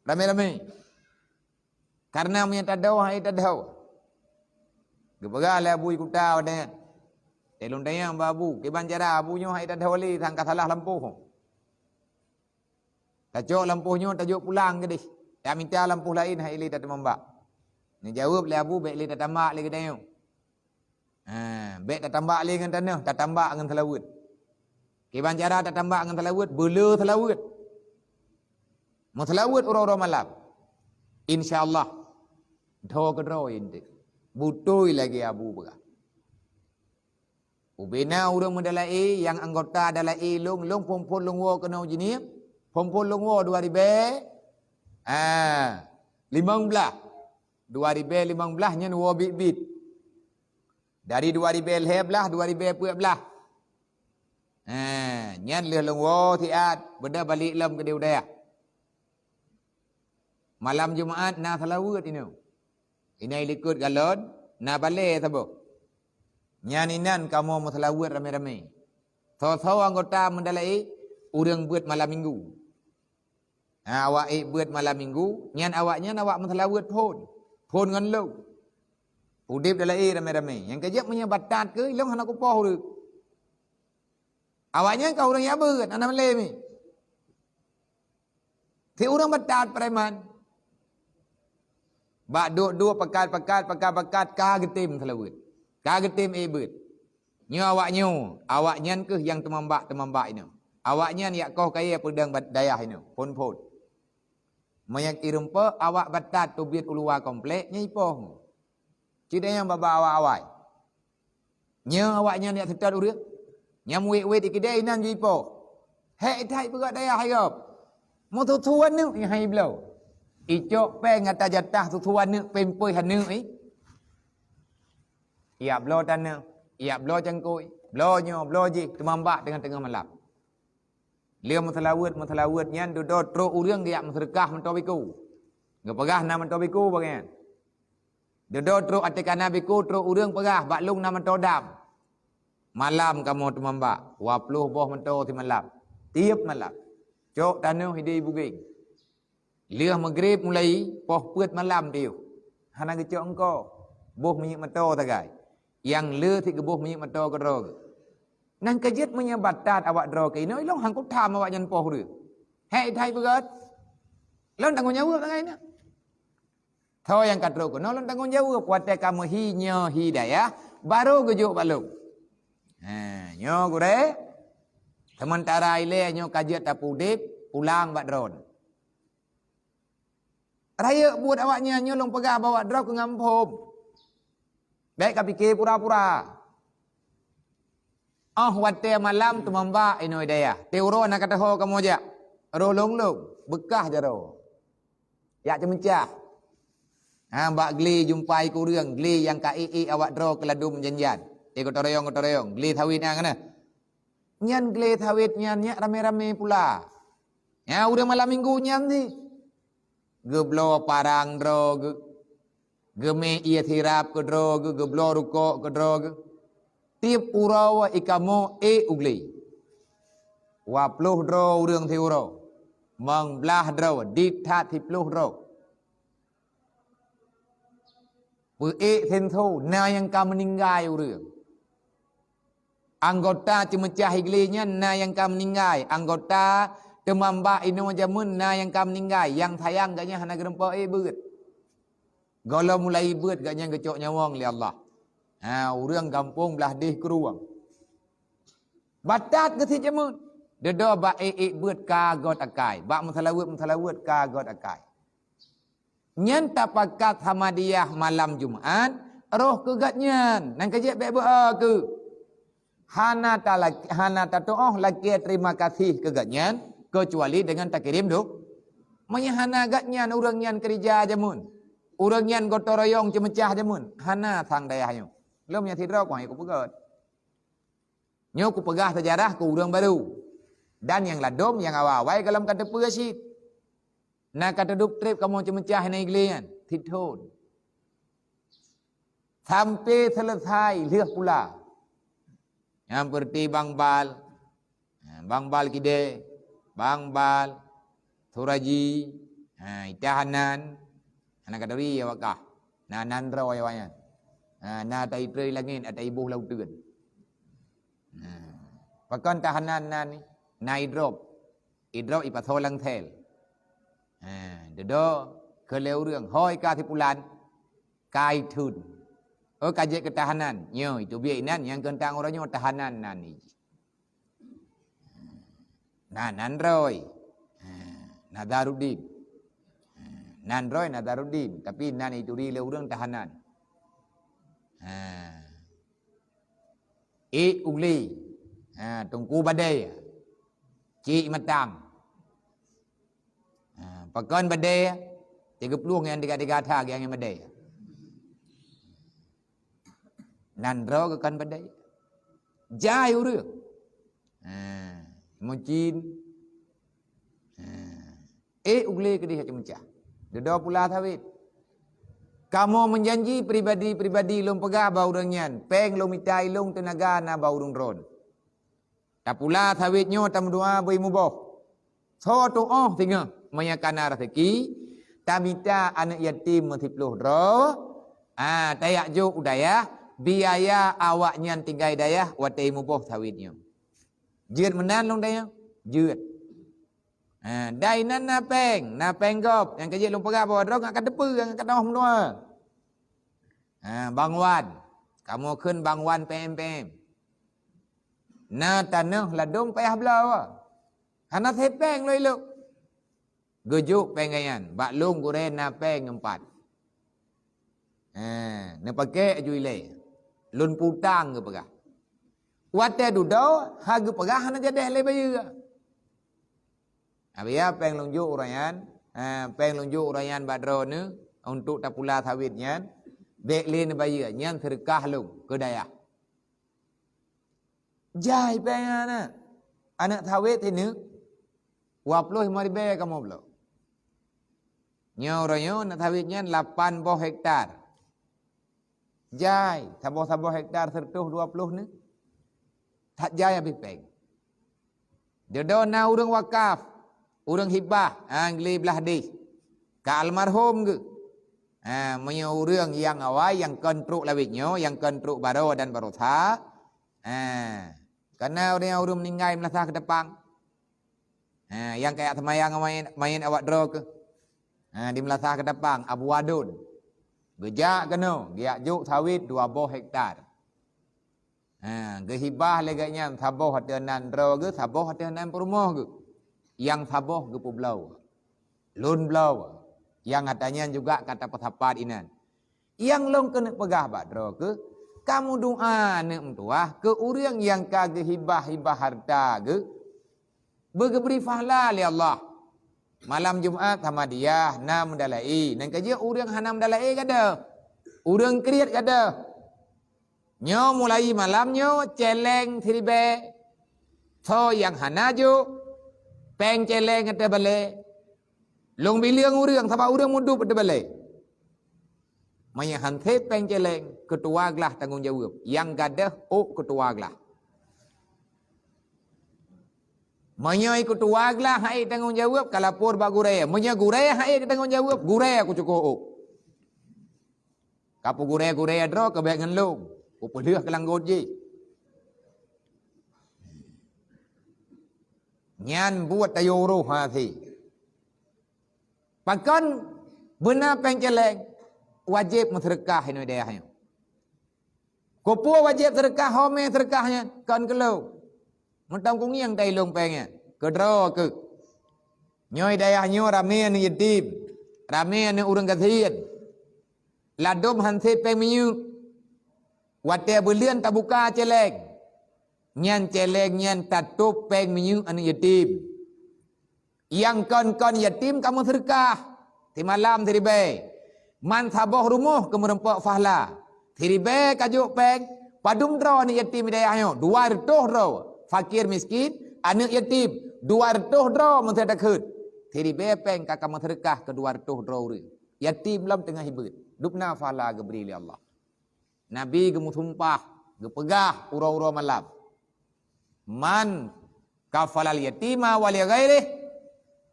Ramé-ramé. Karena meunyoe tadhoe hai tadhoe. Geupeugah lé Abu Kuta wadée nyan. Teuh lôn tanyong bak Abu, kiban cara Abu nyoe hai tadhoe lé sangka salah lampôh. Tacok lampôh nyoe tajok pulang keudeh. Tamita lampôh laén hai lé tateumambak. Neujaweueb lé Abu bék lé tatambak lé geutanyoe. Ha, bék tatambak lé ngon tanoh, tatambak ngon seulaweuet. Kiban cara tatambak ngon seulaweuet, beule seulaweuet. Meuseulaweuet uroe-uroe malam. Insya Allah, dhoe keudroe inti. Beutôi lagée Abu peugah. Ubena ureuëng meudalaé nyang anggota dalaé lôn, lôn phon-phon lôn woe keunoe jinie, phon-phon lôn woe dua ribée, ah, limong blaih. Dua ribée limong blaih nyan woe bit-bit. Dari dua ribée lhée blaih, dua ribée peuet blaih. Ha, nyan lheueh lôn woe siat, beudôh balek lom keudeh u dayah. Malam Jumat na seulaweuet inoe. Inai likot galon, na balée saboh. Nyan inan kamoe meuseulaweuet ramé-ramé. Soe-soe anggota meudalaé ureuëng beuet malam minggu. Ha, awak ék beuet malam minggu, nyan awaknyan awak meuseulaweuet phon. Phon ngon lôn. Udeb dalaé ramé-ramé. Nyang keujeuet meunyoe batat keu ilong hana kupoh ureuëng. Awaknyan ka ureuëng jak beuet, hana malée mi. Si ureuëng batat preman. Bak duek-duek pakat-pakat, pakat-pakat ka geutem seulaweuet. Ka geutem ék beuet. Nyoe awaknyoe, awaknyan kheueh nyang teumambak-teumambak inoe. Awaknyan jak koh kayée peudong dayah inoe, phon-phon. Meunyoe ireumpok awak batat teubiet u luwa komplek, nyan ipoh. Cit nyang babah awai-awai. Nyoe awaknyan jak seutôt ureuëng. Nyang wét-wét di keudée inan jipoh. Hék that peugah dayah hai gob. Meususu aneuk nyang hai bloe. Icok péng ata jatah susu aneuk péng peuih aneuk i. Jak bloe tanoh, jak bloe cangkôi, bloe nyoe, bloe jih, teumambak teungoh-teungoh malam. Lheueh meuseulaweuet-meuseulaweuet nyan dudoe trok ureuëng geujak meuseudeukah meutoe biko. Geupeugah na meutoe biko bagai nyan. Dudoe trok ateueh kana biko trok ureuëng peugah bak lôn na meutoe dam. Malam kamoe teumambak, dua ploh boh meutoe simalam. Tieb malam. Cok tanoh ideh bugeng. Lheueh meugreb mulai, poh peuet malam tiyuh. Hana geucok eungko, boh minyeuk meutoe sagai. Nyang le cit geuboh minyeuk meutoe keudroe geuh. Nyan keujeuet meunyoe batat awak droe keunoe ilong han kutham awaknyan poh ureuëng. Hék that peugah. Lôn tanggong jaweueb sagai nyan. Soe nyang ka trok keunoe lôn tanggong jaweueb watée ka meuhi nyoe hi dayah, barô geujok bak lôn. Ha, nyoe gurée, seumeuntara ilée nyoe ka jeuet tapudeb, pulang bak droen. Rayeuk buet awaknyan nyoe lôn peugah bak awak droe keu ngampôm. Bék ka pike pura-pura. Oh watée malam teumambak inoe dayah. Teuroe na ka teuho kamoe jak. Roh lông-lông, beukah jaroe. Jak ceumeucah. Ha, bak glé jumpai keu ureuëng, glé nyang ka ék-ék awak droe keu ladôm jan-jan. Eh, gotong royong, gotong royong, glé sawét nyan kana. Nyan glé sawét nyan nyak ramé-ramé pula. Nya ureuëng malam minggu nyan sih. Geubloe parang droe geuh. Geumé ié sirab keu droe geuh, geubloe rukok keu droe geuh. Tieb uroe ikamoe ék u glé. Dua ploh droe ureuëng siuroe. Mong blaih droe, dit that siploh droe. Peuék senso na nyang ka meuninggai ureuëng. Anggota ceumeucah iglé nyan na nyang ka meuninggai, anggota teumambak inoe jameun na nyang ka meuninggai, nyang sayang gobnyan hana geurumpok ék beuet. Gohlom mulai beuet gobnyan geucok nyawöng lé Allah. Ha, ureuëng gampông blaih deh keurueng. Batat geusit jameun. Deudôh bak ék-ék beuet ka göt akai, bak meusalaweuet-meusalaweuet ka göt akai. Nyan tapakat Ahmadiyah malam Jumat, roh keu gobnyan. Nyang keujeuet bék beu-o keu. Hana talak-, hana tatuoh lakée terima kasih keu gobnyan, keucuali deungon takirém do-, meunyo hana gobnyan, ureuëng nyan keurija jameun. Ureuëng nyan gotong royong ceumeucah jameun. Hana sang dayah nyoe. Lom nyang sidroe keuh hana kupeugét. Nyoe kupeugah seujarah keu ureuëng barô. Dan nyang ladôm, nyang awai-awai gohlom ka teupeue cit. Na ka teudub treb kamoe ceumeucah inan igleh nyan, sithon. Sampai seuleusai lheueh pula. Nyang peureuti Bang Bal, ha, Bang Bal Kidé, Bang Bal, Suraji, ha, Ita Hanan, hana ka turi awak kah. Na nan droe awak nyan. Ha, na ata itroi langét, ata iboh lam uteuen. Ha. Pakon Ita Hanan nan ni? Na idrop. Idrop ipasoe lam sel. Ha, dudoe keu lé ureuëng, "Hôi ka si pulan, ka ithon. Oh, ka jeuet keu Ita Hanan." Nyoe, iteubiet inan, nyang keuntang uroe nyoe Ita Hanan nan ni. Na nan droe. Ha, Nazaruddin. Ha, nan droe Nazaruddin, tapi nan ituri lé ureuëng Ita Hanan. Ha. Ék u glé. Ha, Teungku Badé. Cik Matang. Ha, pakon Badé, tiga puluh nyan tiga-tiga that nyang Badé. Nan droe kon Badé. Jai ureuëng. Ha, Mucin. Ha. Ék u glé keudeh ceumeucah. Dudoe pula sawét. Kamoe meujanji pribadi-pribadi lôn peugah bak ureuëng nyan, péng lôn mita ilôn teunaga na bak ureuëng droen. Tapula sawét nyoe tameudoa beu muboh. Soe tuoh singoh meunyo ka na raseuki, tamita aneuëk yatim meusiploh droe, a, tajak jok u dayah, biaya awaknyan tinggai dayah watée muboh sawét nyoe. Jeuet meunan lôn dayah? Jeuet. Ha, dai nan na péng, na péng gob, nyang keujeuet lôn peugah bahwa droe ngat ka teupeue, ngat ka teuh meunoe. Ha, Bang Wan, kamoe kheun Bang Wan P M P M. Na tanoh ladôm payah bloe. Hana sé péng lôn ilok. Geujok péng geuhnyan, bak lôn gurée na péng empat. Ha, neupaké aju ilée. Lôn putang geupeugah. Watée dudoe, ha geupeugah hana jadeh lé bayeue. Abia péng lôn jok uroe nyan, ha, péng lôn jok uroe nyan bak droeneuh untuk tapula sawét nyan, bék lé neubayeue, nyan seudeukah lôn keu dayah. Jai péng aneuëk. Aneuëk sawét sineuk, dua ploh limong ribée kamoe bloe. Nyoe uroe nyoe aneuëk sawét nyan lapan boh hektar. Jai, saboh-saboh hektar seratus dua puluh ni. That jai habéh péng. Dudoe na ureuëng wakaf, ureuëng hibah, ha, glé blah deh. Ka almarhum geuh. Ha, meunyoe ureuëng nyang awai, nyang kon trok lawét nyoe, nyang kon trok baroe dan baroesa. Ha, kana ureuëng, ureuëng meuninggai meulasah keudapang. Ha, nyang kajak seumayang main, main awak droe keuh. Ha, di meulasah keudapang, Abu Wadon. Geujak keunoe, geujak jok sawét dua boh hektar. Ha, geuhibah lé gobnyan saboh ateueh nan droe geuh, saboh ateueh nan peurumoh geuh. Nyang saboh geupeubloe. Lôn bloe. Nyang ata nyan juga ka tapeusapat inan. Nyang lôn keuneuk peugah bak droe keuh, kamoe doa aneuëk meutuwah keu ureuëng nyang ka geuhibah-hibah hareuta geuh, beugeubri pahala lé Allah. Malam Jumat Ahmadiyah na meudalaé, nyang keujeuet ureuëng hana meudalaé gadôh. Ureuëng kriet gadôh. Nyoe mulai malam nyoe céléng siribée. Soe nyang hana jok, péng céléng ateueh balée. Lôn bileueng ureuëng, sabab ureuëng meudup ateueh balée. Meunyo han sép péng céléng, keutua glah tanggong jaweueb. Nyang gadôh ôk keutua glah. Meunyo keutua glah han ék tanggong jaweueb, ka lapor bak gurée. Meunyo gurée han ék tanggong jaweueb, gurée kucukôh ôk. Ka peugurée-gurée droe keu bék ngon lôn, kupeulheueh keu langgot jih. Nyan buet tayue uroh hase. Pakon beuna péng céléng, wajéb meuseudeukah inoe dayah nyoe. Keupeue wajéb seudeukah, ho mé seudeukah nyan? Kon keu lôn. Mantong kungieng tailông péng nyan. Keudroe keuh. Nyoe dayah nyoe ramé aneuëk yatim. Ramé aneuk ureuëng gasien. Ladôm han sép péng minyeuk. Watée buleuen tabuka céléng, nyan céléng nyan tatôb péng minyeuk aneuk yatim. Nyang kon-kon yatim ka meuseudeukah, simalam siribée. Man saboh rumoh keu meureumpok fahla. Siribée ka jok péng, padum droe aneuk yatim di dayah nyoe? Dua reutôh droe. Fakir miskin, aneuk yatim, dua reutôh droe meuseudeukah. Siribée péng ka, ka meuseudeukah keu dua reutôh droe ureuëng. Yatim lom teungoh hibeut. Dubna fahla geubri lé Allah. Nabi geumeusumpah, geupeugah uroe-uroe malam, "Man kafalal yatima wa li ghairih,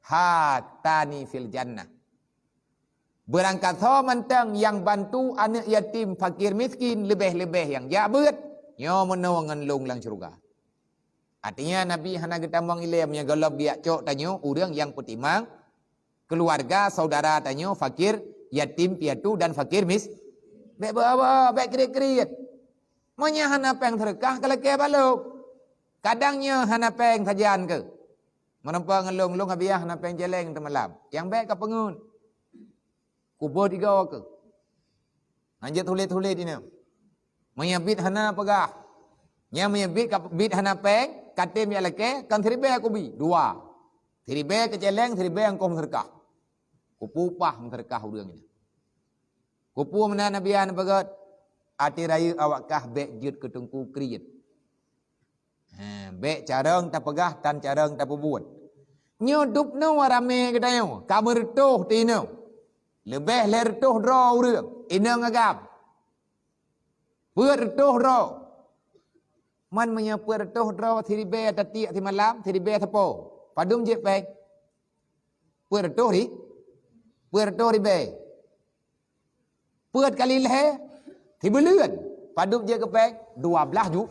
hatani fil jannah." Beurangkasoe mantong nyang bantu aneuk yatim fakir miskin leubeh-leubeh nyang jak beuet, nyoe meunoe ngon lôn lam syeuruga. Artinya, Nabi hana geutamong ilée meunyoe gohlom geujak cok tanyoe ureuëng nyang peutimang keuluwarga saudara tanyoe fakir, yatim piatu dan fakir mis-, bék beu-, bék kriet-kriet. Meunyoe hana péng seudeukah ka lakée balok. Kadang nyoe hana péng sajan keuh. Meureumpok ngon lôn, lôn Abiah hana péng céléng teumalam. Nyang bék ka peungeut. Kuba tiga keuh. Hanjeuet tuléh-tuléh di nyoe. Meunyoe bit hana peugah. Nyan meunyoe bit ka, bit hana péng, ka tem jak lakée, kon siribée kubi, dua. Siribée keu céléng, siribée nyang keu meuseudeukah. Kupeupah meuseudeukah ureuëng nyan. Kupeue meunan Nabi nyan peugah, "Até rayeuk awak kah bék jeuet keu teungku kriet." He, bék carông tapeugah tan carông tapeubuet. Nyoe dubnoe ramé geutanyoe, ka meureutôh teuh inong. Leubeh lhée reutôh droe ureuëng inong agam. Peuet reutôh droe. Man meunyoe peuet reutôh droe siribée tatiek simalam, siribée sapo, padum jeuet péng? Peuet reutôh ri-, peuet reutôh ribée. Peuet kali lhée, sibuleuen, padub jeuet keu péng? Dua blaih ju-,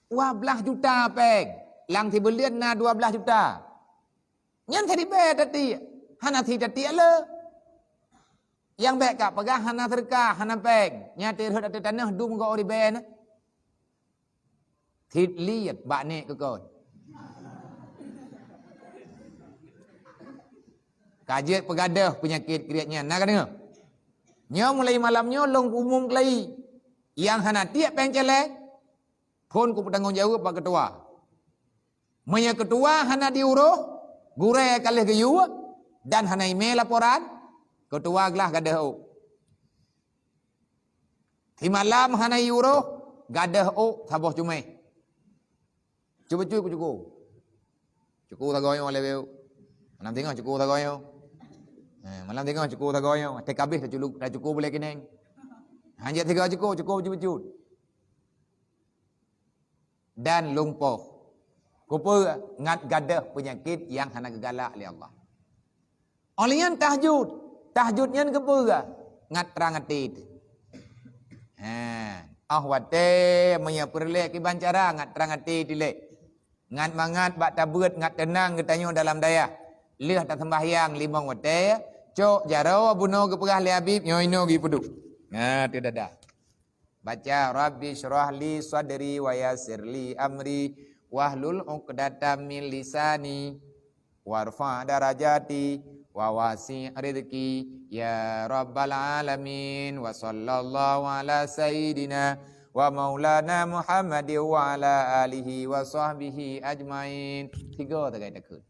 dua blaih juta péng. Lam sibuleuen na dua blaih juta. Nyan siribée tatiek, hana sit tatiek le. Nyang bék ka peugah hana seudeukah, hana péng. Nyan tirhot ateueh tanoh dum geu ribée na. Sit liet bak nek keu kon. Ka jeuet peugadôh peunyakét kriet nyan, na ka deungoe? Nyoe mulai malam nyoe lôn umum keulai. Nyang hana tiek péng céléng, phon kupeutanggong jaweueb bak keutua. Meunyoe keutua hana diuroh, gurée ka lheueh geuyue dan hana imé laporan, keutua glah gadôh ôk. Simalam hana iuroh, gadôh ôk saboh cuméh. Cuba cuy ku cuku. Cuku sagoe nyoe lé beu. Malam singoh cuku sagoe nyoe. Eh, malam singoh cuku sagoe nyoe. Até kabeh tacuku, tacuku bulée keuneng. Hanjeuet sigoe cuku, cuku bacut-bacut. Dan lumpoh. Kupeue? Ngat gadôh peunyakét nyang hana geugalak lé Allah. Óh lheueh nyan tahajud. Tahajud nyan keupeue? Ngat trang até teuh. Ha, óh watée meunyoe peureulée kiban cara ngat trang até teuh lé. Ngat mangat bak tabeuet, ngat teunang geutanyoe dalam dayah. Lheueh taseumbahyang limong watée, cok jaroe bunoe geupeugah lé Habib, nyoe inoe geupeuduek. Na teuh dadah. Baca, "Rabbi syrah li sadri wa yassir li amri wahlul 'uqdatam min lisani warfa' darajati wa wasi' rizqi ya rabbal alamin." Wa sallallahu ala sayyidina wa maulana Muhammadin wa ala alihi wa sahbihi ajmain. Tiga tagai takheun.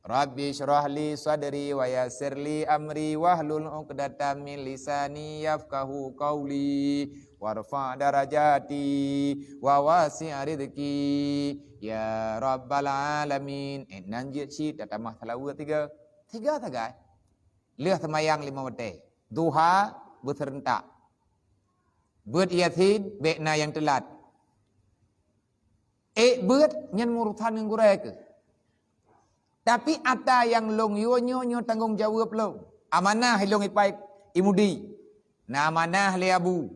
Rabbi syrah li sadri wa yassir li amri wahlul 'uqdatam min lisani yafqahu qauli warfa' darajati wa wasi' rizqi ya rabbal alamin. Eh, nan jeuet cit tatamah salawat tiga. Tiga sagai. Lheueh seumayang limong watée. Duha beuseurentak. Beuet Yasin bék na nyang teulat. Ék beuet nyan urusan ngon gurée keuh. Tapi ata nyang lôn yue nyoe, nyoe tanggong jaweueb lôn. Amanah lôn ipai i Mudi. Na amanah lé Abu.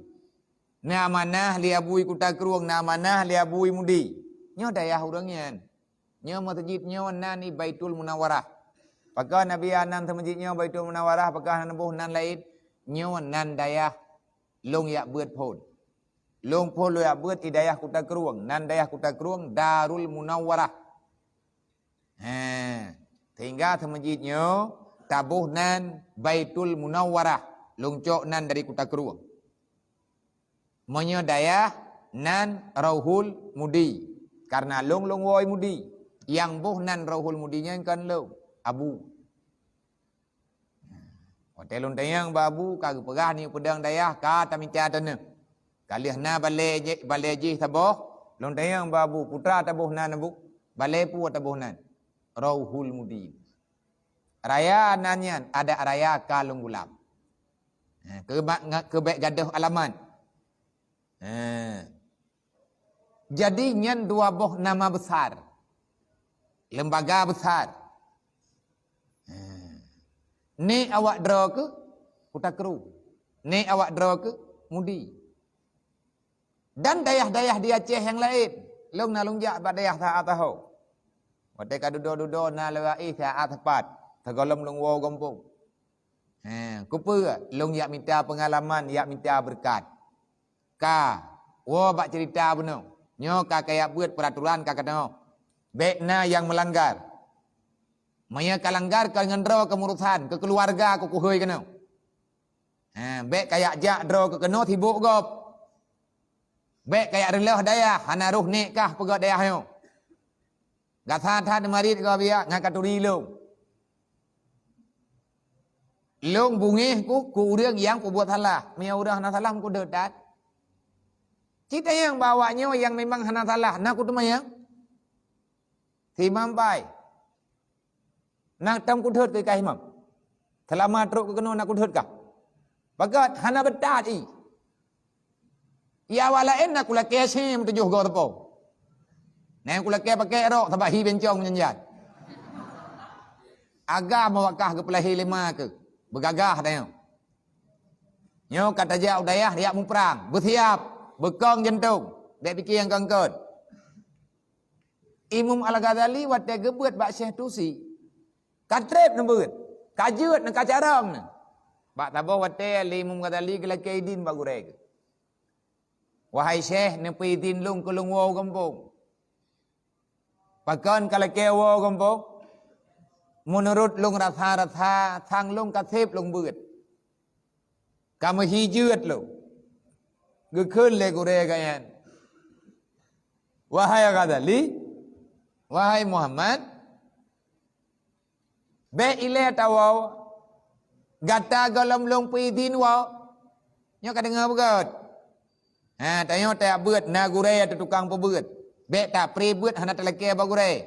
Na amanah lé Abu i Kuta Krueng, na amanah lé Abu i Mudi. Nyoe dayah ureuëng nyan. Nyoe meuseujid nyoe nan i Baitul Munawwarah. Pakon Nabi nan teumeujid nyoe Baitul Munawwarah, pakon hana boh nan laén? Nyoe nan dayah lôn jak beuet phon. Lôn phon lôn jak beuet i dayah Kuta Krueng, nan dayah Kuta Krueng Darul Munawwarah. He, sehingga teumeujid nyoe taboh nan Baitul Munawwarah, lôn cok nan dari Kuta Krueng. Meunyoe dayah nan Rauhul Mudi, kareuna lôn, lôn woe Mudi. Nyang boh nan Rauhul Mudi nyan kon lôn, Abu. Watée lôn tanyong bak Abu, ka geupeugah nyoe peudong dayah ka tamita teuneuk. Ka lheueh na balée jih, balée jih taboh, lôn tanyong bak Abu, "Peue taboh nan, Abu? Balée peue taboh nan?" "Rauhul Mudi." Raya nan nyan, adak raya ka lôn gulam. Ha, keu ba-, nga-, keu bék gadôh alamat. Ha. Jadi nyan dua boh nama besar. Lembaga besar. Ha. Nek awak droe keuh Kuta Kru. Nek awak droe keuh Mudi. Dan dayah-dayah di Aceh nyang laén, lôn na lôn jak bak dayah Saat Taho. Watée ka dudoe-dudoe na lewat éh Saat Sepat, sigohlom lôn woe gampông. He, keupeue lôn jak mita peungalaman, jak mita beureukat. Ka, woe bak ceurita bunoe. Nyoe ka kajak beuet peuraturan ka keunoe. Bék na nyang meulanggar. Meunyoe ka langgar, ka ngon droe keu meurusan, keu keuluwarga keu kuhôi keunoe. Ha, bék kajak jak droe keu keunoe sibok gob. Bék kajak reuloh dayah, hana roh nek kah peugét dayah nyoe. Gata that marit gob ya, ngon katuri lôn. Lôn beungéh ku, ku ureuëng nyang peubuet salah. Meunyoe ureuëng hana salah, meukeudeuh that. Cit nyang bak awak nyoe nyang memang hana salah, na kuteumanyong? Si Imam pai. Na tam kudhôt keu kah Imam? Seulama trok keu keunoe na kudhôt kah? Bagat hana beutat i. Ya awak laén na kulakée se meutujoh goe teupông. Na nyang kulakée pakai rok sabab hi bencong meunyan. Agam awak kah geupeulahé lé ma keuh. Beugagah tanyoe. Nyoe ka tajak u dayah riak muprang, beusiab, beukong jantông, bék pike nyang kongkon. Imam Al-Ghazali watée geubeuet bak Syekh Tusi, ka treb neubeuet, ka jeuet neu ka carông neu. Bak saboh watée lé Imam Ghazali geulakée idin bak gurée geuh, "Wahai Syekh, neupeuidin lôn keu lôn woe u gampông." "Pakon ka lakée woe u gampông?" "Meunurot lôn rasa-rasa, sang lôn ka seb lôn beuet. Ka meuhi jeuet lôn." Geukheun lé gurée geuh nyan, "Wahai Ghazali, wahai Muhammad, bék ilée tawoe, gata gohlom lôn peuidin woe." Nyoe ka deungoe beugét. Ha, tanyoe tajak beuet na gurée ateueh tukang peubeuet. Bék tapré beuet hana talakée bak gurée.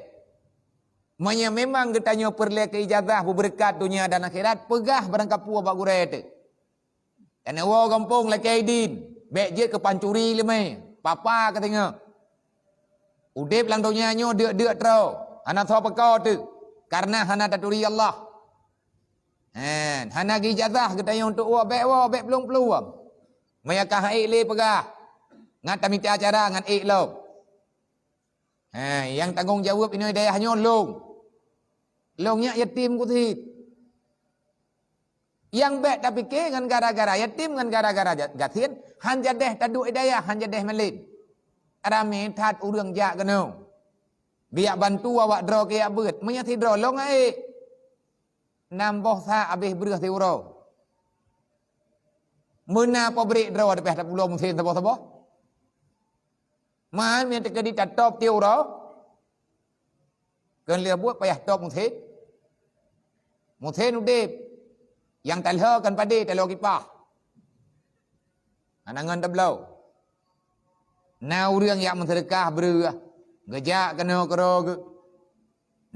Meunyoe memang geutanyoe peureulée keu ijazah beubeureukat donya dan akhirat, peugah barangkapeue bak gurée teuh. Tanyoe woe gampông lakée idin, bék jeuet keu pancuri leumé, papa keu teungoh. Udeb lam donya nyoe deuk-deuk troe, hana soe peuko teuk, kareuna hana taturi Allah. Hen, hana geuijazah geutanyoe untuk woe, bék woe, bék plueng-plueng. Meunyoe ka han ék lé peugah, ngat tamita cara ngan ék lom. He, nyang tanggong jaweueb inoe dayah nyoe lôn. Lôn nyak yatim keusiet. Nyang bék tapike ngon gara-gara yatim ngon gara-gara ja-, gasien, han jadeh taduek i dayah, han jadeh malem. Ramé that ureuëng jak keunoe. Geujak bantu awak droe keu jak beuet, meunyoe sidroe lôn han ék. Nam boh sa abéh breueh siuroe. Meuna peubrek droe leubeh tapeulo musén saboh-saboh. Man meunan teukeudi tatôb tiep uroe, keu lheueh buet payah tôb musén. Musén udeb, nyang talhô kon padé, talhô kipah. Hana ngon tabloe. Na ureuëng jak meuseudeukah breueh, geujak keunoe keudroe geuh.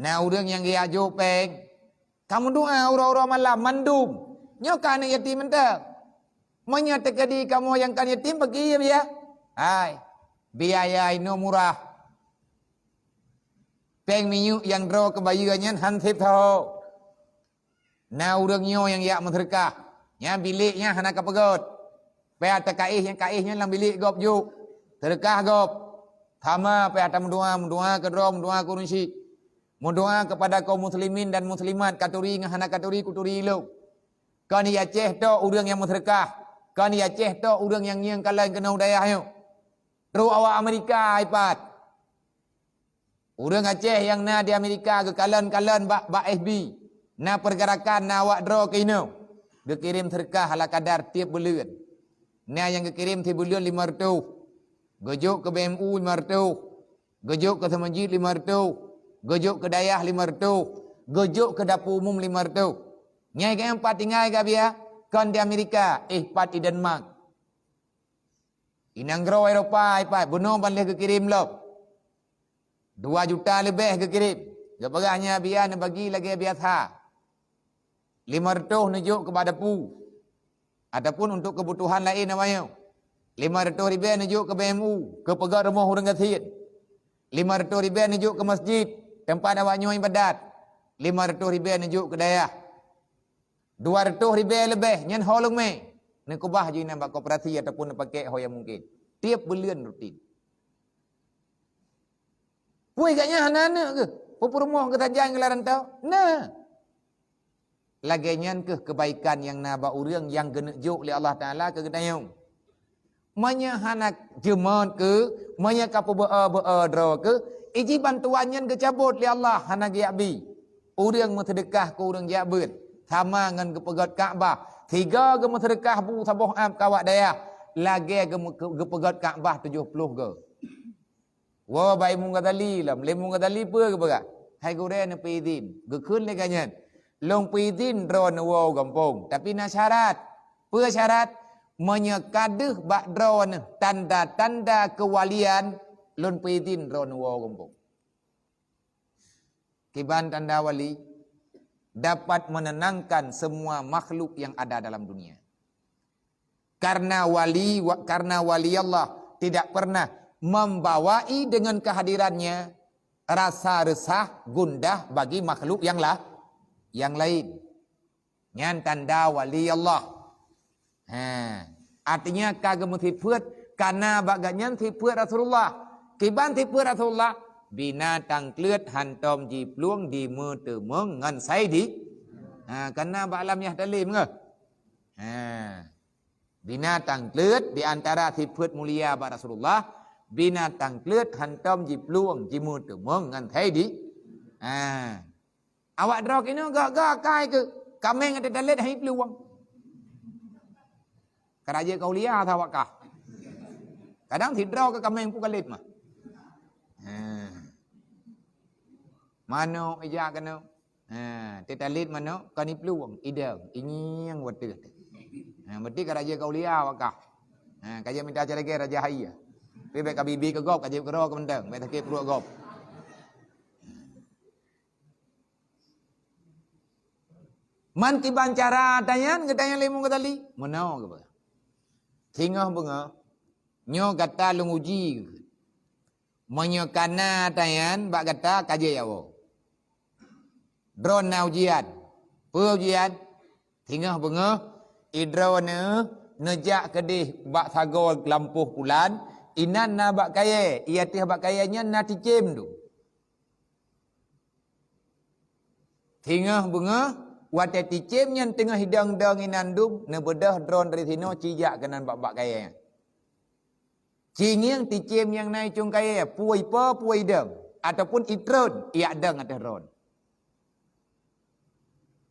Na ureuëng nyang geujak jok péng, ka meudoá uroe-uroe malam mandum. Nyoe ka aneuëk yatim mantong. Meunyoe teukeudi kamoe nyang kon yatim, pakriban biaya? Hai, biaya inoe murah. Péng minyeuk nyang droe keu bayeue nyan han seb saho. Na ureuëng nyoe nyang jak meuseudeukah, nyan bilék nyan hana ka peugét. Payah takaéh nyang kaéh nyan lam bilék gob jok, seudeukah gob. Sama payah tameudoá, meudoá keu droe, meudoá keu ureuëng syik. Meudoá keupada kaum muslimin dan muslimat, katuri ngon hana katuri kuturi lôn. Kon di Aceh tok ureuëng nyang meuseudeukah, kon di Aceh tok ureuëng nyang ngieng kalon keunoe u dayah nyoe. Trok awak Amerika ipat. Ureuëng Aceh nyang na di Amerika geukalon-kalon bak, bak F B. Na peurgerakan, na awak droe keunoe geukirém seudeukah ala kadar tieb buleuen. Na nyang geukirém sibuleuen limong reutôh, geujok keu B M U limong reutôh, geujok keu seumeujid limong reutôh, geujok keu dayah limong reutôh, geujok keu dapu umum limong reutôh. Nyan geuh pat tinggai geubiya, kon di Amerika, eh, pat i Denmark. I nanggroe Eropa, eh, pat bunoe ban lheueh geukirém lom. Dua juta leubeh geukirém. Geupeugah nyan biya neubagi lagée biasa. Limong reutôh neujok keu bak dapu, ataupun untuk keubutuhan laén awaknyoe. Limong reutôh ribée neujok keu B M U, keu peugét rumoh ureuëng gasien. Limong reutôh ribée neujok keu masjid, teumpat awaknyoe iébadat. Limong reutôh ribée neujok keu dayah. Dua reutôh ribée leubeh nyan ho leumé. Neukeubah jih inan bak koperasi ataupun neupakée ho nyang mungken. Tieb buleuen rutin. Peue gobnyan hana aneuk keuh? Peue peurumoh geusajan geularang tau? Na. Lagée nyan keuh keubaikan nyang na bak ureuëng nyang geuneuk jok lé Allah Taala keu geutanyoe. Meunyoe hana jeumot keuh, meunyoe ka peubeuo-beuo droe keuh, iji bantuan nyan geucabot lé Allah, hana geujak bi. Ureuëng meuseudeukah keu ureuëng jak beuet, sama ngon geupeugét Ka'bah. Sigoe geumeuseudeukah bu saboh ab keu awak dayah, lagée geume-, geupeugét Ka'bah tujoh ploh goe. Woe bak Imam Ghazali lom, lé Imam Ghazali peue geupeugah? Hai gurée neupeuidhin, geukheun lé gobnyan. Lôn peuidhin droeneuh woe u gampông, tapi na syarat. Peue syarat? Meunyoe ka deuh bak droeneuh tanda-tanda keuwalian, lôn peuidhin droeneuh woe u gampông. Kiban tanda wali? Dapat menenangkan semua makhluk yang ada dalam dunia. Karena wali, wa-, karena wali Allah tidak pernah membawai dengan kehadirannya rasa resah, gundah bagi makhluk yang la-, yang lain. Nyan tanda wali Allah. Ha, artinya ka geumeusifeuet, kana bak gobnyan sifeuet Rasulullah. Kiban sifeuet Rasulullah, binatang kleuet hantom jiplueng dimeuteumong ngon sai di. Ha, kana bak alam nyang talim ke? Ha. Binatang kleuet di antara sifeuet mulia bak Rasulullah, binatang kleuet hantom jiplueng jimeuteumong ngon sai di. Ha. Awak droe keunoe ga-ga kai keuh, kaméng até talét hai plueng. Ka raja kaulia sa awak kah. Kadang sidroe keu kaméng pun kalét mah. Ha. Manok ijak keunoe. Ha, teutalét manok kan iplueng, idong, inyieng wateuh. Ha, berarti ka raja kaulia awak kah. Ha, ka jeuet mita cara lagée raja hai. Tapi bék ka bibi keu gob, ka jeuet keudroe keu mantong, bék sakét pruet gob. Man kiban cara tanyan, geutanyong lé Imam Ghazali. Meunoe geupeugah. Singoh beungoh, nyoe gata lôn uji. Meunyoe kana tanyan bak gata ka jeuet woe. Droeneuh na ujian. Peue ujian? Singoh beungoh, i droeneuh neujak keudeh bak sagoe lampôh pulan, inan na bak kayée, i ateueh bak kayée nyan na ticém dum. Singoh beungoh, watée ticém nyan teungoh idong-dong inan dum, neubeudôh droeneuh dari sinoe cijak keunan bak-bak kayée nyan. Cingieng ticém nyang na i cong kayée, peue ipo, peue idong, ataupun itrôn, iyak dong ateueh droeneuh.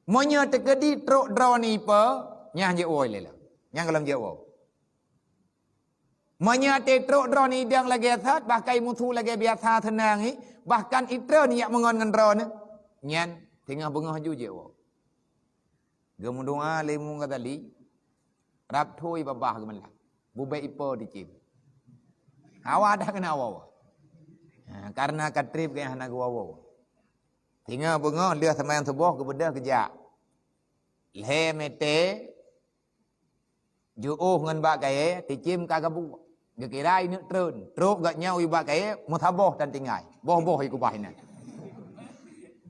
Meunyoe teukeudi trok droeneuh ipo, nyan jeuet woe lé lom. Nyan gohlom jeuet woe. Meunyoe até trok droeneuh idong lagée that, bahkan imusu lagée biasa seunang i, bahkan itrôn iyak meungon ngon droeneuh, nyan teungoh beungoh ju jeuet woe. Geumeudoá lé Imam Ghazali, rab thô babah geumeulak. Bubé ipo dicém. Hawa dah keuneuk woe. Ha, karena ka treb geuh hana geuwoe. Singoh beungoh lheueh seumayang suboh geubeudôh geujak. Lhée meuté jiôh ngon bak kayée, ticém ka geubuet. Geukira ineuk trôn. Trok gobnyan u bak kayée, meusaboh tan tinggai. Boh-boh i kubah inan.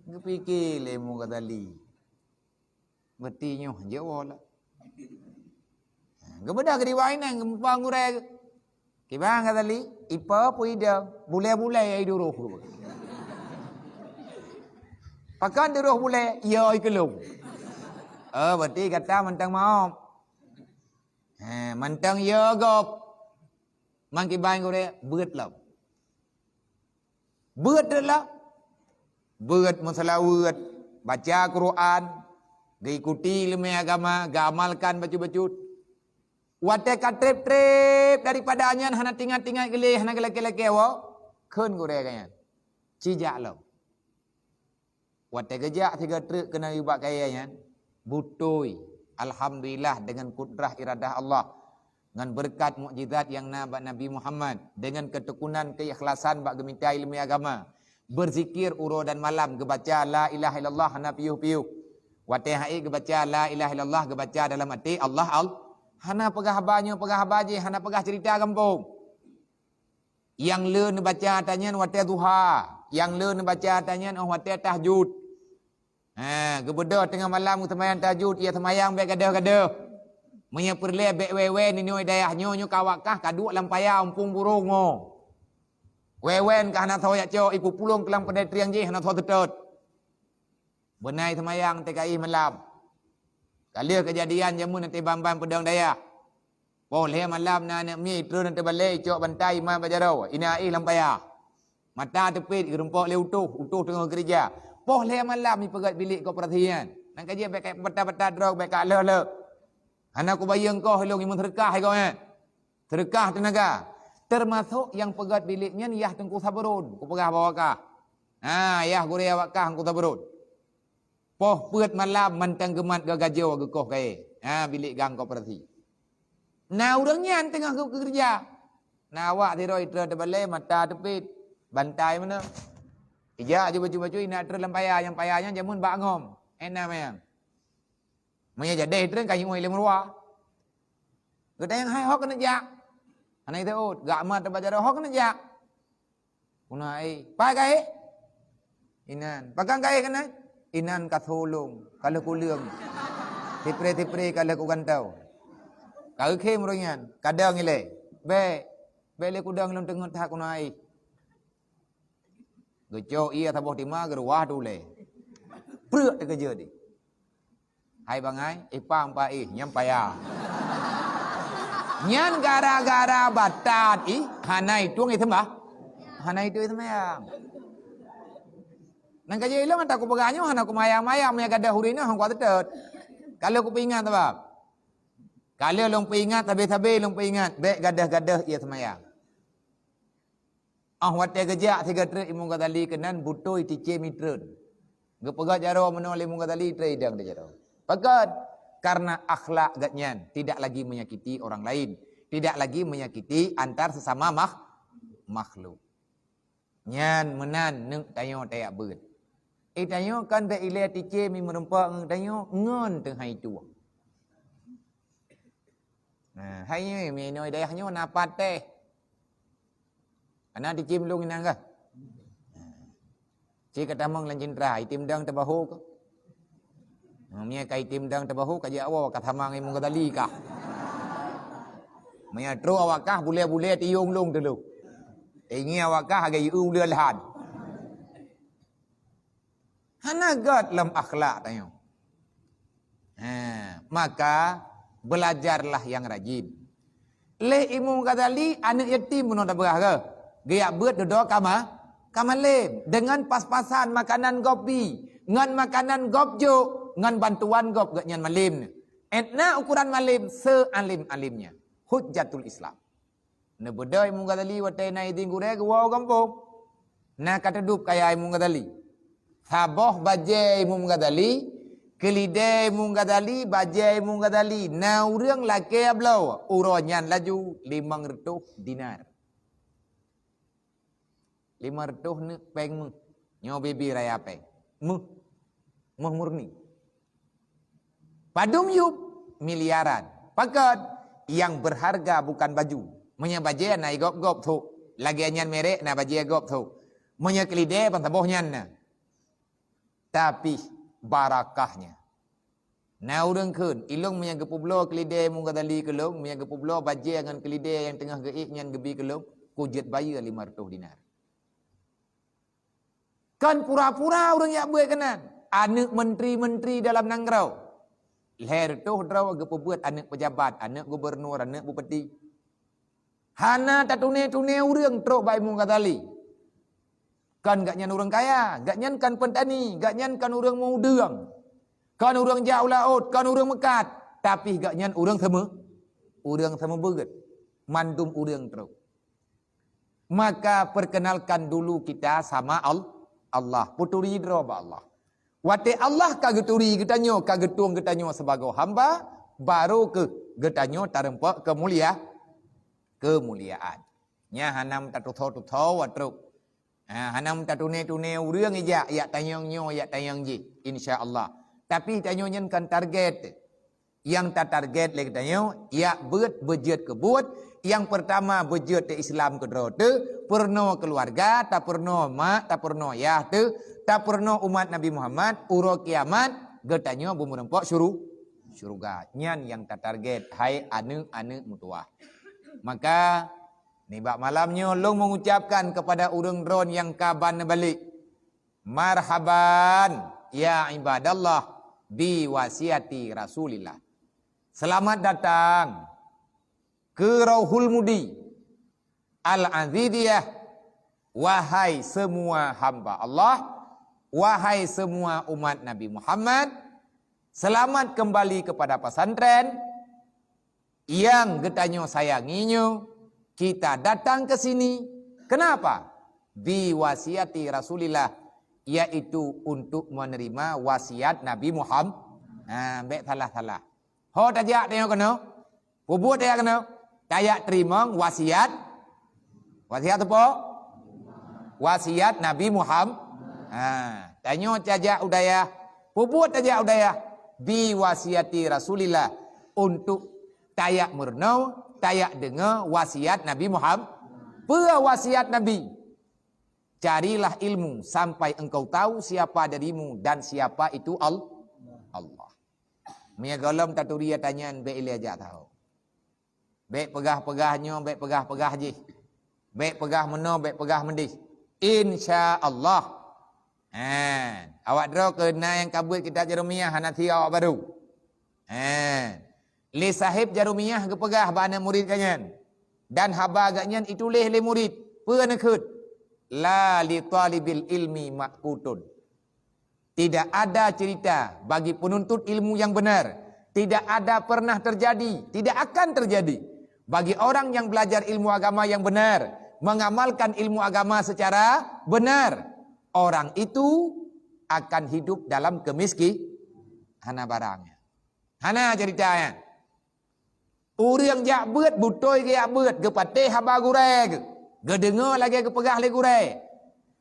Geupike lé Imam Ghazali. Meuti nyoh jeuet woe lah. Geubeudôh geudiwai nyan geumeupeue gurée geuh. Kiban Ghazali, ipo peue idong, bulée-bulée idong roh. Pakon idong roh bulée, yo ikeulong. Oh, berarti gata mantong maob. Ha, mantong yo gob. Man kiban gurée beuet lom. Beuet rot lah. Beuet meuseulaweuet, Baca Quran, geuikuti ileumèe agama, geuamalkan bacut-bacut. Watèe ka trép-trép daripada nyan hana teuingat-teuingat geulé, hana geulakèe-lakèe woe, kheun gurèe geuh nyan, "Ci jak lom." Watèe geujak sigoe treuk keunoe ubak kayèe nyan, beutôi, alhamdulillah, deungon kudrah iradah Allah, ngon beureukat mukjizat nyang na bak Nabi Muhammad, deungon keutekunan keuikhlasan bak geumita ileumèe agama, beuzikir uroe dan malam, geubaca la ilaha illallah hana piôh-piôh. Watèe hai geubaca la ilaha illallah, geubaca dalam até Allah, al-, hana peugah haba nyoe, peugah haba jéh, hana peugah ceurita gampông. Nyang le neubaca ata nyan watèe duha, nyang le neubaca ata nyan 'oh watèe tahajud. Ha, geubeudôh teungoh malam geuseumayang tahajud, ya seumayang bèk gadôh-gadôh. Meunyoe peureulèe bèk wèe-wèe ninoe dayah nyoe, nyoe ka wakah ka duek lam paya umpung burông nyoe. Wèe-wèe ka hana soe jak cok, ipupulông keulang padé triang jéh hana soe seutôt. Beunai seumayang teuka éh malam. Ka lheueh keujadian jameun até ban-ban peudong dayah. Poh lhèe malam na aneuk miet treun ateueh balè icok bantai iman bak jaroe, inan éh lam paya. Mata teupit geurumpok lé utoh, utoh teungoh keureuja. Poh lhèe malam ipeugöt bilék koperasi nyan. Nyan ka jeuet bèk ka bata-bata droe, bèk ka lheueh-lheueh. Hana kubayeue engkoh lôn imeuseudeukah lé gobnyan. Seudeukah teunaga. Teumasok nyang peugöt bilék nyan yah Teungku Sabrun, kupeugah bak awak kah. Ha, yah gurèe awak kah Teungku Sabrun. Poh peuet malam mantong geumat geugajoe geukoh kayèe. Ha, bilék gang koperasi. Na ureueng nyan teungoh geu-, geukeureuja. Na awak sidroe treun ateueh balè, mata teupit, bantai meunoe. Ijak aju bacut-bacut inan treun lam paya, nyang paya nyan jameun bak ngom. Éh na manyang. Meunyoe jadèh treun ka iueh lé meuruwa. Geutanyong hai ho keuneuk jak. Hana iteuôt, gak mat bak jaroe ho keuneuk jak. Keunoe éh, paih ka éh? Inan. Pakon ka éh keunoe? Inan ka solong, ka lheueh kuleueng. Sipré-sipré ka lheueh kugantoe. Ka geukhém ureueng nyan, kadang ilèe. Bèk, bèk lé kudong lôn teungeut that keunoe éh. Geucok ié saboh tima geuruwah tu lé. Preuk teukeujot di. Hai bangai, ipang pa ih nyang paya. Nyan gara-gara batat ih hana itueng iseumbah. Hana itueng iseumayang. Nang ka jeuet ilong ata kupeugah nyoe hana kumayang-mayang meunyo gadoh ureueng nyoe hana kuateutôt. Kalau kupeuingat sabab. Kalau lôn peuingat sabe-sabe lôn peuingat bèk gadoh-gadoh ié seumayang. Óh watèe geujak sigoe treuk Imam Ghazali keunan butôi ticém itreun. Geupeugah jaroe meunoe lé Imam Ghazali treun idong di jaroe. Pakon? Karena akhlak gobnyan tidak lagi menyakiti orang lain, tidak lagi menyakiti antar sesama makh-, makhluk. Nyan meunan neuk tanyoe tajak beuet. Eh, tanyoe kan bèk ilèe ticém meureumpok ngon tanyoe ngon teuhai tueng. Nah, hai nyoe, meunoe dayah nyoe na pat teh. Ana ticém lôn inan kah? Cit ka tamong lam cintra, item dang teubahu kah? Nah, mie ka item dang teubahu ka jak awoe ka sama ngon Imam Ghazali kah? Mie trok awak kah bulèe-bulèe tiong lôn teulok. Ingat awak kah agak ieu ulèe lahan. Hana gèt lam akhlak tanyoe. Ha, maka belajarlah yang rajin. Lé Imam Ghazali aneuk yatim bunoe tapeugah keu? Geujak beuet dudoe ka ma-, ka malém deungon pas-pasan makanan gob bi, ngon makanan gob jok, ngon bantuan gob gobnyan malém. Etna ukuran malém sealim-alimnya. Hujjatul Islam. Neubeudôh Imam Ghazali watèe na idin gurèe geuwoe u gampông. Na ka teudub kaya Imam Ghazali. Saboh bajèe Imam Ghazali, keulidèe Imam Ghazali, bajèe Imam Ghazali, na ureueng lakèe bloe, uroe nyan laju limong reutôh dinar. Lima reutôh neuk péng méuh. Nyoe bibie raya péng. Méuh. Méuh murni. Padum yub? Miliaran. Pakon? Yang berharga bukan baju. Meunyoe bajèe na gob-gob thok. Lagèe nyan merek na bajèe gob thok. Meunyoe keulidèe ban saboh nyan na. Tapi barakahnya. Na ureueng kheun, ilong meunyo geupeubloe keulidèe Imam Ghazali keu lôn, meunyo geupeubloe bajèe ngon keulidèe nyang teungoh geuék nyan geubi keu lôn, kujeuet bayeue lima reutôh dinar. Kon pura-pura ureueng jak beuet keunan. Aneuk menteri-menteri dalam nanggroe. Lhèe reutôh droe geupeubeuet aneuk pejabat, aneuk gubernur, aneuk bupati. Hana tatuné-tuné ureueng trok bak Imam Ghazali. Kon gobnyan ureuëng kaya, gobnyan kon peutani, gobnyan kon ureuëng meudeueng, kon ureuëng jak u laôt, kon ureuëng meukat, tapi gobnyan ureuëng seumeu-, ureuëng seumeubeuet. Mandum ureuëng trok. Maka perkenalkan dulu kita sama Al-, Allah. Peuturi droe bak Allah. Watée Allah ka geuturi geutanyoe, ka geutueng geutanyoe sibagoe hamba, barô kheueh geutanyoe tareumpok keumulia-, keumuliaan. Nyan hana meutatutoe-tutoe trok. Ha, hana meutatuné-tuné ureuëng ijak, yak tanyong nyoe, yak tanyong jih, insya Allah. Tapi tanyoe nyan kon target. Nyang tatarget lé geutanyoe, yak beuet beujeuet keu buet. Nyang peurtama beujeuet teu Islam keudroe teu, peurunoe keuluwarga, tapeurunoe mak, tapeurunoe yah teu, tapeurunoe umat Nabi Muhammad, uroe kiamat geutanyoe beumeureumpok syuru-, syeuruga. Nyan nyang tatarget, hai aneuëk-aneuëk meutuwah. Maka, nibak malam nyoe lôn mengucapkan kepada ureuëng droen nyang ka ban neubalek, marhaban, ya ibadallah, bi wasiati Rasulillah. Selamat datang ke Rauhul Mudi, Al-Aziziyah, wahai semua hamba Allah, wahai semua umat Nabi Muhammad, selamat kembali kepada pesantren yang geutanyoe sayangi nyoe. Kita datang ke sini. Kenapa? Bi wasiati Rasulillah, yaitu untuk menerima wasiat Nabi Muhammad. Ha, bék salah-salah. Ho tajak tanyoe keunoe? Peubuet tajak keunoe? Tajak teurimong wasiat. Wasiat apa? Wasiat Nabi Muhammad. Ha, tanyoe tajak u dayah. Peubuet tajak u dayah? Bi wasiati Rasulillah. Untuk tajak meurunoe, tajak deungoe wasiat Nabi Muhammad. Peue wasiat Nabi? Carilah ilmu sampai engkau tahu siapa dirimu dan siapa itu Al-, Allah. Meunyoe gohlom taturi ata nyan, bék ilée jak tahu. Bék peugah-peugah nyoe, bék peugah-peugah jih. Bék peugah meunoe, bék peugah meudéh. Insya Allah. Ha, awak droe keu na nyang ka beuet kitab Jarumiyah hana sie awak barô. Ha. Lé sahib Jarumiyah geupeugah bak aneuëk murit geuh nyan, dan haba geuh nyan ituléh lé murit, peue neukheuet? La li talibil ilmi makutun. Tidak ada cerita bagi penuntut ilmu yang benar. Tidak ada pernah terjadi, tidak akan terjadi bagi orang yang belajar ilmu agama yang benar, mengamalkan ilmu agama secara benar. Orang itu akan hidup dalam kemiski-, hana barangnya. Hana cerita nyan. Ureuëng jak beuet, beutôi geujak beuet, geupatéh haba gurée geuh, geudeungoe lagée geupeugah lé gurée.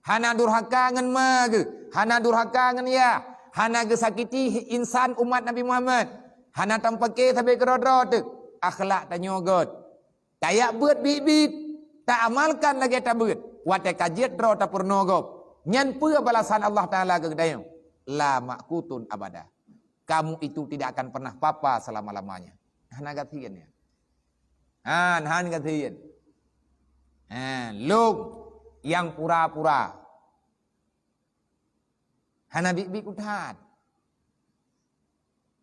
Hana durhaka ngon ma geuh, hana durhaka ngon yah, hana geusakiti insan umat Nabi Muhammad, hana tameupaké sabe keudroe-droe teuk. Akhlak tanyoe göt. Tajak beuet biet-biet, taamalkan lagée tabeuet, watée ka jeuet droe tapeurunoe gob. Nyan peue balasan Allah Taala keu geutanyoe? La makutun abada. Kamu itu tidak akan pernah papa selama-lamanya. Hana gasien nyan. Ha, hana gasien. Ha, lôn nyang pura-pura. Hana biet-biet kuthat.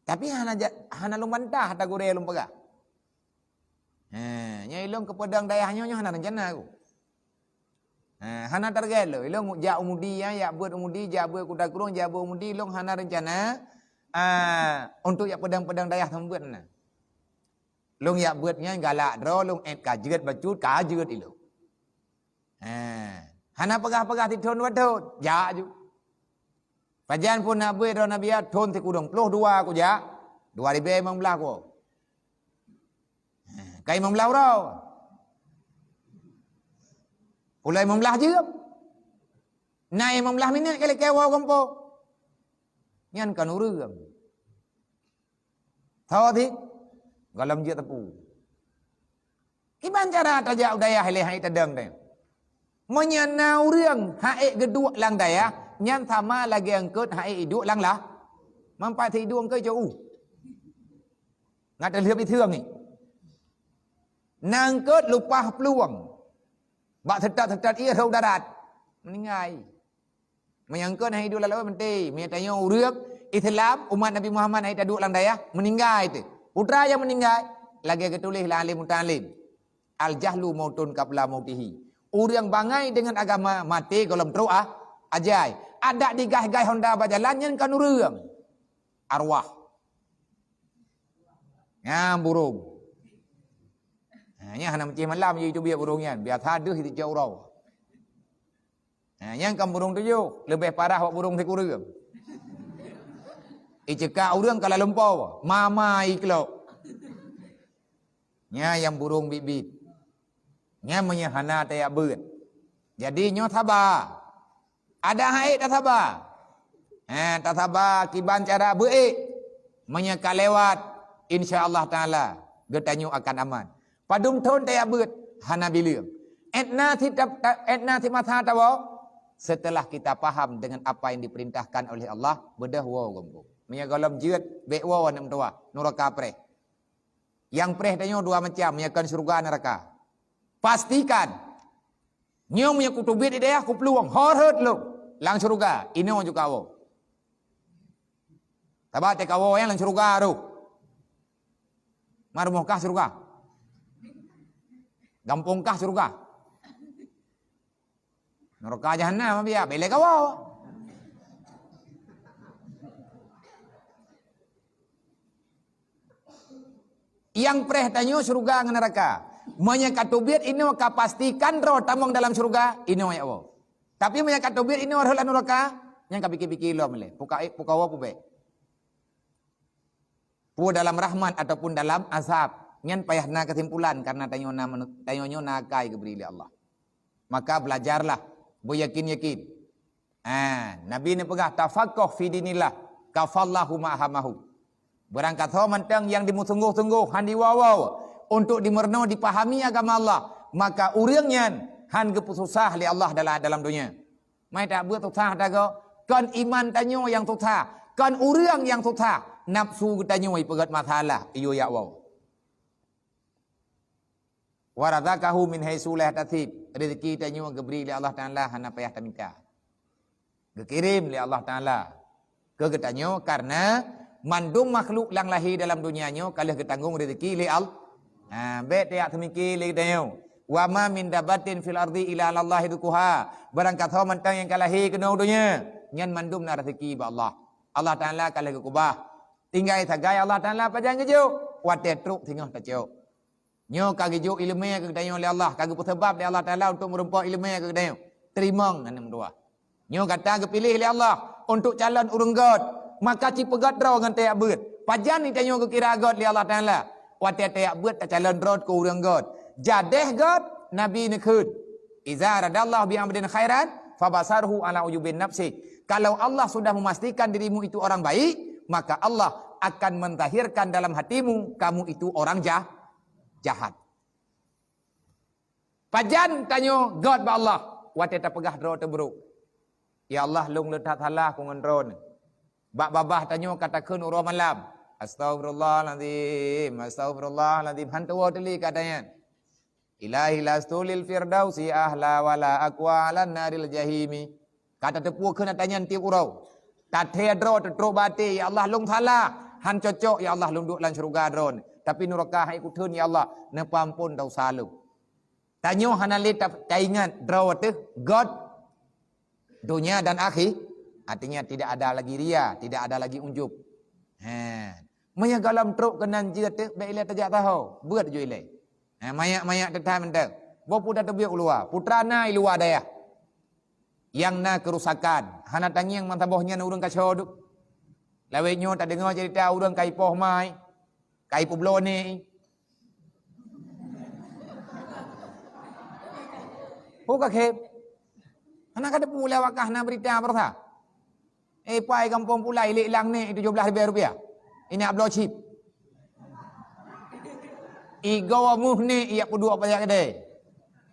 Tapi hana ja-, hana lôn bantah ata gurée lôn peugah. Ha, nyoe ilôn keu peudong dayah nyoe, nyoe hana reuncana ku. Ha, hana target lôn. Ilôn jak u Mudi, ya, jak beuet u Mudi, jak beuet Kuta Krueng, jak beuet u Mudi, ilôn hana reuncana, ah, untuk jak peudong-peudong dayah seumeubeuet na. Lôn jak beuet nyan galak droe, lôn ék ka jeuet bacut, ka jeuet ilôn. Ha, hana peugah-peugah sithon dua thon, jak ju. Pajan phon na beuet droe Nabi, ya, thon sikureueng ploh dua kujak, dua ribée limong blaih ku. Ha, ka limong blaih uroe. Pulai limong blaih jeuem. Na limong blaih minét kali kewoe gampông. Nyan kon ureuëng. Tho thit, gohlom jeuet teupeu. Kiban cara tajak u dayah ilée han ék tadong teuh. Meunyoe na ureuëng han ék geuduek lam dayah, nyan sama lagée eungkôt han ék iduek lam la-, manfaat iduek eungkôt jauh. Ngat teulheueb iteueng ni. Na eungkôt lupah plueng. Bak seutot-seutot ié rhot darat. Meuninggai. Meunyoe eungkôt han iduek lam laôt, meuti. Meunyoe tanyoe ureuëng Islam, umat Nabi Muhammad han ék taduek lam dayah, meuninggai teuh. Peue teuma nyang meuninggai? Lagée geutuléh lé alim mutaalim, "Al-jahlu mautun qabla mautihi, Ureuëng bangai deungon agama maté gohlom trok ah, ajai. Adak digaih-gaih honda bak jalan nyan kon ureuëng. Arwah. Nyan burông. Ha, nyan hana meucéh malam jiteubiet burông nyan. Biasa deuh jicok uroe. Ha, nyan kon burông tujoh, leubeh parah bak burông sikureueng. Iceukak ureuëng ka lalumpo, mama iklok. Nyan nyang burông biet-biet. Nyan meunyoe hana tajak beuet. Jadi nyoe saba. Adak han ék tasaba. Ha, tasaba kiban cara beuék. Meunyoe ka lewat, insya Allah Taala geutanyoe akan aman. Padum thon tajak beuet, hana bileueng. Étna sit ta-, ta-, étna sit masa tawoe, setelah kita paham dengan apa yang diperintahkan oleh Allah, beudôh woe gampông. Meunyoe gohlom jeuet, bék woe aneuk meutuwah, nuraka preh. Nyang preh tanyoe dua macam, meunyoe kon syeuruga neuraka. Pastikan. Nyoe meunyoe kuteubiet di dayah kuplueng, horeuet lôn lam syeuruga, inoe juga woe. Saba teuka woe nyang lam syeuruga roh. Ma rumoh kah syeuruga? Gampông kah syeuruga? Nuraka jahanam biar belek kawa. Nyang preh tanyoe syeuruga ngon neuraka. Meunyoe ka teubiet inoe ka pastikan droe tamong dalam syeuruga, inoe ya Allah. Tapi meunyoe ka teubiet inoe rhot lam neuraka, nyang ka pike-pike lom lé. Puka, pukawa pubek. Peue dalam rahmat ataupun dalam azab, nyan payah na keusimpulan karena tanyoe na manu-, tanyoe nyoe na akai geubri lé Allah. Maka belajarlah, beuyakin-yakin. Ha, Nabi neupeugah, "Tafaqqah fi dinillah, kafallahu ma hamahu." Beurangkasoe mantong nyang dimeusunggoh-sunggoh han diwawa untuk dimeurunoe dipahami agama Allah, maka ureuëng nyan han geupeususah lé Allah dalam, dalam donya. Mai tabeuet susah tagoe, kon iman tanyoe nyang susah, kon ureuëng nyang susah, nafsu geutanyoe ipeugét masalah, iyue yak woe. "Wa razaqahu min haitsu la yahtasib." Rezeki tanyoe geubri lé Allah Taala hana payah tamita. Geukirém lé Allah Taala keu geutanyoe karena mandum makhluk nyang lahé dalam donya nyoe ka lheueh geutanggong rezeki lé Allah. Ha, bék tajak seumike lé geutanyoe. "Wa ma min dabbatin fil ardi illa 'alallahi rizquha." Beurangkasoe mantong nyang ka lahé keunoe donya, nyan mandum na rezeki bak Allah. Allah Taala ka lheueh geukeubah. Tinggai sagai Allah Taala pajan geujok, watée trok singoh tacok. Nyoe ka geujok iéleumé keu geutanyoe lé Allah, ka geupeuseubab lé Allah Taala untuk meurumpok iéleumé keu geutanyoe. Teurimong aneuk meutuwah. Nyoe gata geupiléh lé Allah untuk calon ureuëng gét, maka ci peugét droe ngon tajak beuet. Pajan geutanyoe geukira gét lé Allah Taala? Watée tajak beuet tacalon droe keu ureuëng gét. Jadeh gét, Nabi neukheun, "Iza radallahu bi 'abdin khairan, fabasarhu 'ala uyubin nafsih." Kalau Allah sudah memastikan dirimu itu orang baik, maka Allah akan menzahirkan dalam hatimu kamu itu orang jah-, jahat. Pajan tanyoe gét bak Allah watée tapeugah droe teubrok. "Ya Allah, lôn le that salah ku ngon droeneuh." Bak babah tanyoe ka takheun uroe malam, "Astaghfirullahalazim, astaghfirullahalazim." Han tuwoe teuli kata nyan. "Ilahi lastu lil firdausi ahla wala aqwa 'alan naril jahimi." Ka tateupeue kheun ata nyan tieb uroe. Tathée droe teutrok bak até, "Ya Allah, lôn salah. Han cocok, ya Allah, lôn duek lam syeuruga droeneuh. Tapi nuraka han kutheun, ya Allah, neupeuampon desya lôn." Tanyoe hana lé ta-, taingat droe teuh gét donya dan akhi-, artinya tidak ada lagi ria, tidak ada lagi ujub. He. Meunyoe gohlom trok keunan jeuet teuh, bék ilée tajak taho, beuet ju ilée. He, mayak-mayak teutab mantong. Boh putra teubiet u luwa, putra na i luwa dayah. Nyang na keurusakan, hana tangieng meusaboh nyan ureuëng kasoe duek. Lawét nyoe tadeungoe ceurita ureuëng ka ipoh mai, ka ipeubloe nék. Ho ka khém. Hana ka teupeue lé awak kah na beurita baroesa. Eh, pai gampông pulai lé ilang nék tujoh blaih ribée rupiah. Inak bloe chip. Igoe meuh nék ijak peuduek bak keudée.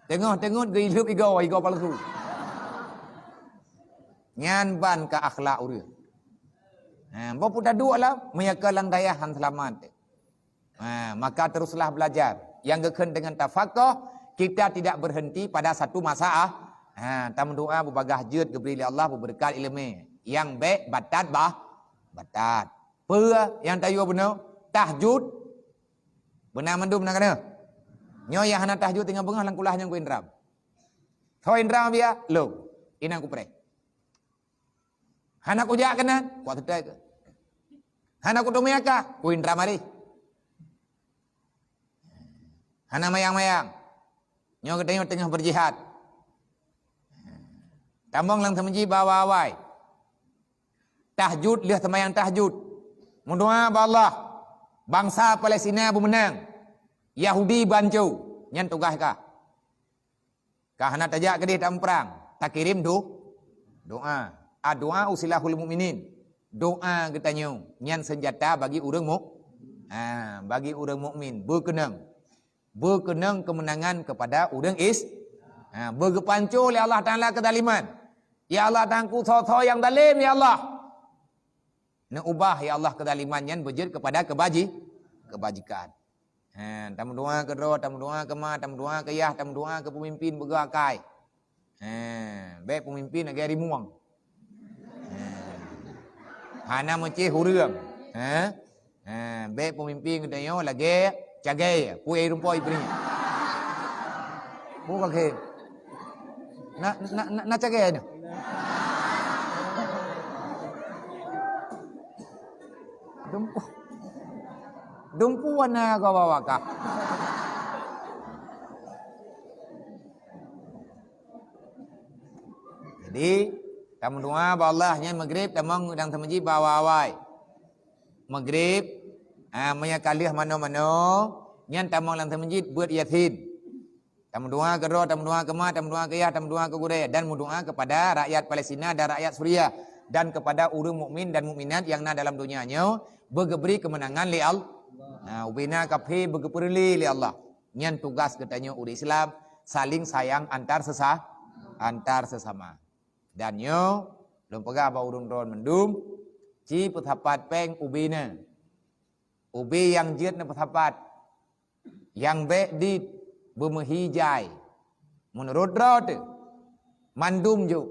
Teungoh teungeut geuileueb igoe, igoe palsu. Nyan ban ka akhlak ureuëng. Ha, boh putra duek lah, meunyoe ka lam dayah han seulamat. Ha, maka teruslah belajar. Nyang geukheun dengan tafakoh, kita tidak berhenti pada satu masalah. Ha, tameudoa beubagaih jeuet geubri lé Allah beubeureukat iéleumé. Nyang bék batat bah, batat. Peue nyang tayue bunoe? Tahajud. Beuna mandum na kana? Nyoe nyang hana tahajud teungoh beungoh lam kulah nyang kuindram. Soe indra mabiya? Lôn. Inan kupreh. Hana kujak keunan, kuat teutai keu. Hana kuteumé aka, ku indra maréh. Hana mayang-mayang. Nyoe geutanyoe teungoh beujihad. Tamong lam teumeuji bak awai-awai. Tahajud lheueh seumayang tahajud. Meudoa bak Allah. Bansa Palestina beumeunang. Yahudi banco. Nyan tugaih kah. Ka hana tajak keudeh tamuprang, takirém do-, doa. Addu'a silahul mukminin. Doa geutanyoe nyan seunjata bagi ureuëng muk-, ha, bagi ureuëng mukmin. Beukeunong. Beukeunong keumeunangan keupada ureuëng is-, ha, beugeupanco lé Allah Taala keuzaliman. Ya Allah, tangku soe-soe nyang zalem, ya Allah. Neuubah, ya Allah, keuzaliman nyan beujeuet keupada keubaji-, keubajikan. Ha, tameudoa keu droe, tameudoa keu ma, tameudoa keu yah, tameudoa keu peumimpin beugöt akai. Ha, bék peumimpin lagée rimueng. Ha. Hana meucéh ureuëng. Ha? Ha, bék peumimpin geutanyoe lagée cagée, pue rumpoi bri. Buka khe. Na, na, na, na cagée nyoe. Dumpu. Dumpu wana ka bawa ka. Jadi, tameudoa bak Allah nyan Maghrib tamong dan teumeuji bak awai-awai. Maghrib, ah, meunyo ka lheueh manoe-manoe, nyan tamong lam teumeuji beuet Yasin. Tameudoa keu droe, tameudoa keu ma, tameudoa keu yah, tameudoa keu gurée, dan meudoa kepada rakyat Palestina dan rakyat Suriah, dan kepada ureuëng mukmin dan mukminat nyang na dalam donya nyoe, beugeubri keumeunangan lé Allah. Nah, ubena kaphé beugeupeureulée lé Allah. Nyan tugas geutanyoe ureuëng Islam, saling sayang antar sesa-, antar sesama. Dan nyoe, lôn peugah bak ureuëng droe mandum, ci peusapat péng ubena. Ubé nyang jeuet neupeusapat. Nyang bék dit beumeuhi jai. Meunurot droe teuh, mandum jok.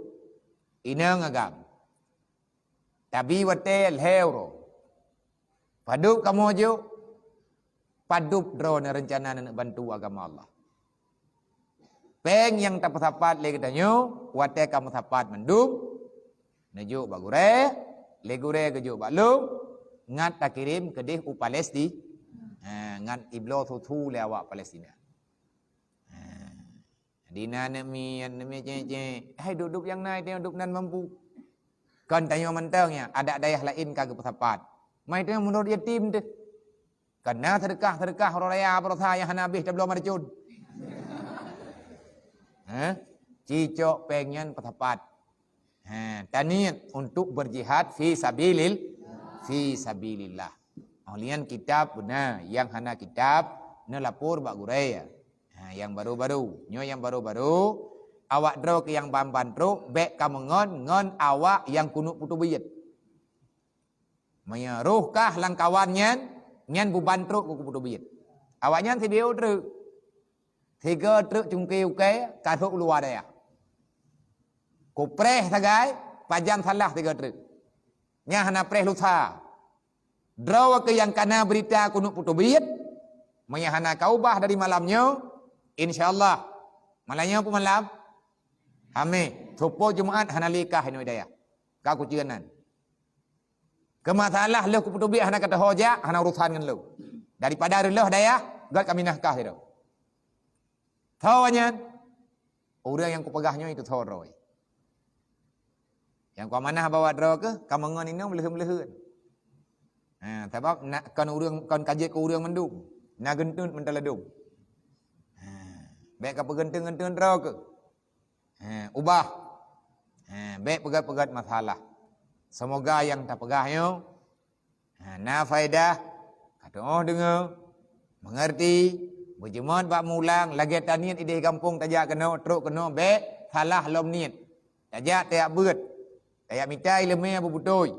Inong agam. Tabi watée lhée uroe. Padub kamoe jok, padub droeneuh reuncana neuneuk bantu agama Allah. Péng nyang tapeusapat lé geutanyoe, watée ka meusapat mandum, neujok bak gurée, lé gurée geujok bak lôn, ngat takirém keudeh u Palesti-, ha, ngat ibloe su-su lé awak Palestina. Ha. Di na aneuk miet, aneuk miet cék-cék, hai dub-dub nyang na, tanyoe dub nan mampu. Kon tanyoe mantong nyan, adak dayah laén ka geupeusapat. Mai tanyoe meunurot yatim teuh. Kana seudeukah-seudeukah uroe raya baroesa nyang hana habéh tabloe marcon. Hah? Cicok péng nyan peusapat. Ha, taniet untuk berjihad fi sabilil-, fi sabilillah. Oh, lian kitab beuna, nyang hana kitab neulapor bak gurée. Ha, nyang baru-baru. Nyoe nyang baru-baru, awak droe keu nyang ban-ban trok, bék kameungon ngon awak nyang keuneuk putôh beuet. Meunyoe roh kah lam kawan nyan, nyan buban trok keu putôh beuet. Awaknyan sibieu treuk. Sigoe treuk cungké ukée ka trok u luwa dayah. Kupreh sagai, pajan salah sigoe treuk. Nyan hana preh lusa. Droe keu nyang kana beurita keuneuk putôh beuet, meunyoe hana ka ubah dari malam nyoe, insya Allah, malam nyoe peue malam? Hamé, seupôt Jumaat hana lé kah inoe dayah. Ka kucue nan. Keu masalah lheueh kuputôh beuet hana ka teuho jak, hana urosan ngon lôn. Daripada reuloh dayah, göt kaminah kah sidroe. Tho nyan, ureuëng nyang kupeugah nyoe itu tho droe. Nyang kuamanah bak droe keuh, kameungon inong meuleuheuen-meuleuheuen. Ha, sabab na, kon ureuëng, kon ka jeuet keu ureuëng mandum. Na geunteuen meuteuleu dum. Ha, bék kapeugeunteuen-geunteuen droe keuh. Ha, ubah. Ha, bék peugét-peugét masalah. Seumoga nyang tapeugah nyoe, ha, na faedah, ka tuoh deungoe, meungeurti, beujeumat bak mulang, lagée taniet ideh gampông tajak keunoe, trok keunoe, bék salah lom niet. Tajak tajak beuet, tajak mita iéleumé beubeutôi.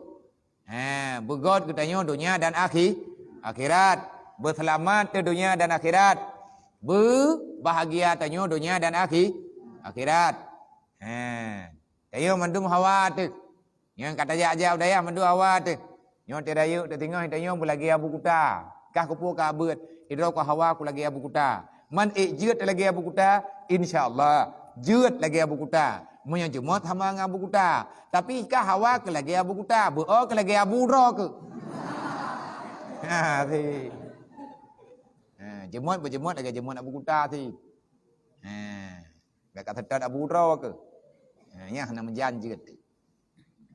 Ha, beugét geutanyoe donya dan akhi-, akhirat. Beuseulamat teuh donya dan akhirat. Beubahgia tanyoe donya dan akhi-, akhirat. Ha, tanyoe mandum hawa teuh. Nyang ka tajak-jak u dayah mandum hawa teuh. Nyoe teuh rayeuk teuh singoh tanyoe beulagée Abu Kuta. Kah kupeue ka beuet, idroe ku hawa kulagée Abu Kuta. Man ék jeuet lagée Abu Kuta, insya Allah. Jeuet lagèe Abu Kuta. Meunyoe jeumot sama ngon Abu Kuta. Tapi ka hawa keu lagèe Abu Kuta. Beu-o keu lagèe Abu droe keuh. Ha, si. Ha, jeumot beujeumot lagèe jeumot Abu Kuta si. Ha, bèk ka seutôt Abu droe keuh. Ha, nyan hana meujan jeuet.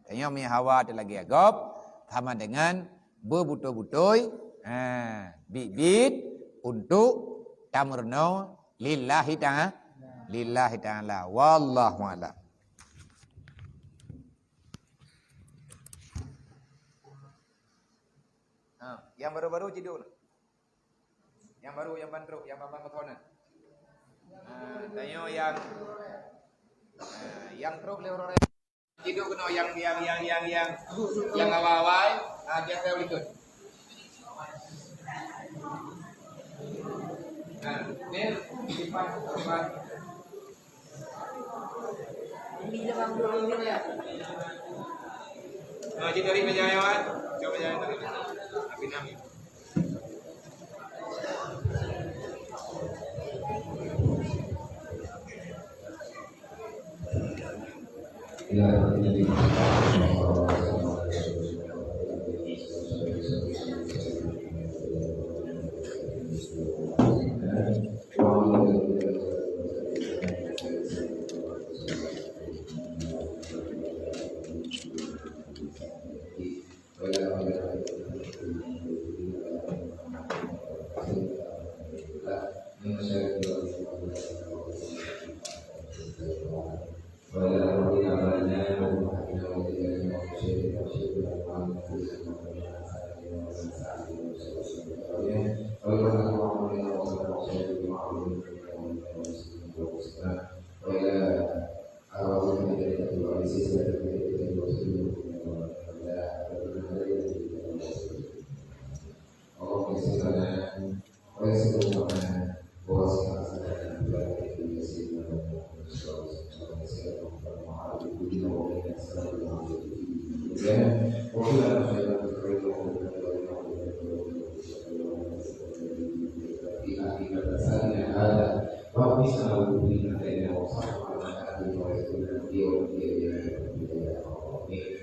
Tanyoe meunyoe hawa teuh lagèe gob, sama dengan beubeutôi-beutôi, ha, biet-biet untuk tameurunoe lillahi ta'a-, lillahi ta'ala. Wallahu a'lam. Ha, nyang baru-baru ciduk. Nyang baru, nyang ban trok, nyang ban, ban keutonan. Ha, tanyoe nyang, ha, nyang trok lé uroe raya. Ciduk keunoe nyang, nyang, nyang, nyang, nyang, nyang awai-awai, ah, biasa ulikot. Nah, ni, simpan, simpan. Nah, jadi dari meja ya, Wan. Coba jalan dari meja. Tapi nami. اللهم يسر لنا ويسر لنا ووسع علينا ببركة سيدنا محمد صلى الله عليه وسلم. وكلنا خيرا خيرا في آخر سنة هذا. رب اسمع وجوهنا خيرا وصرف عنا هذه ويسر لنا في يوم الدين يا رب العالمين.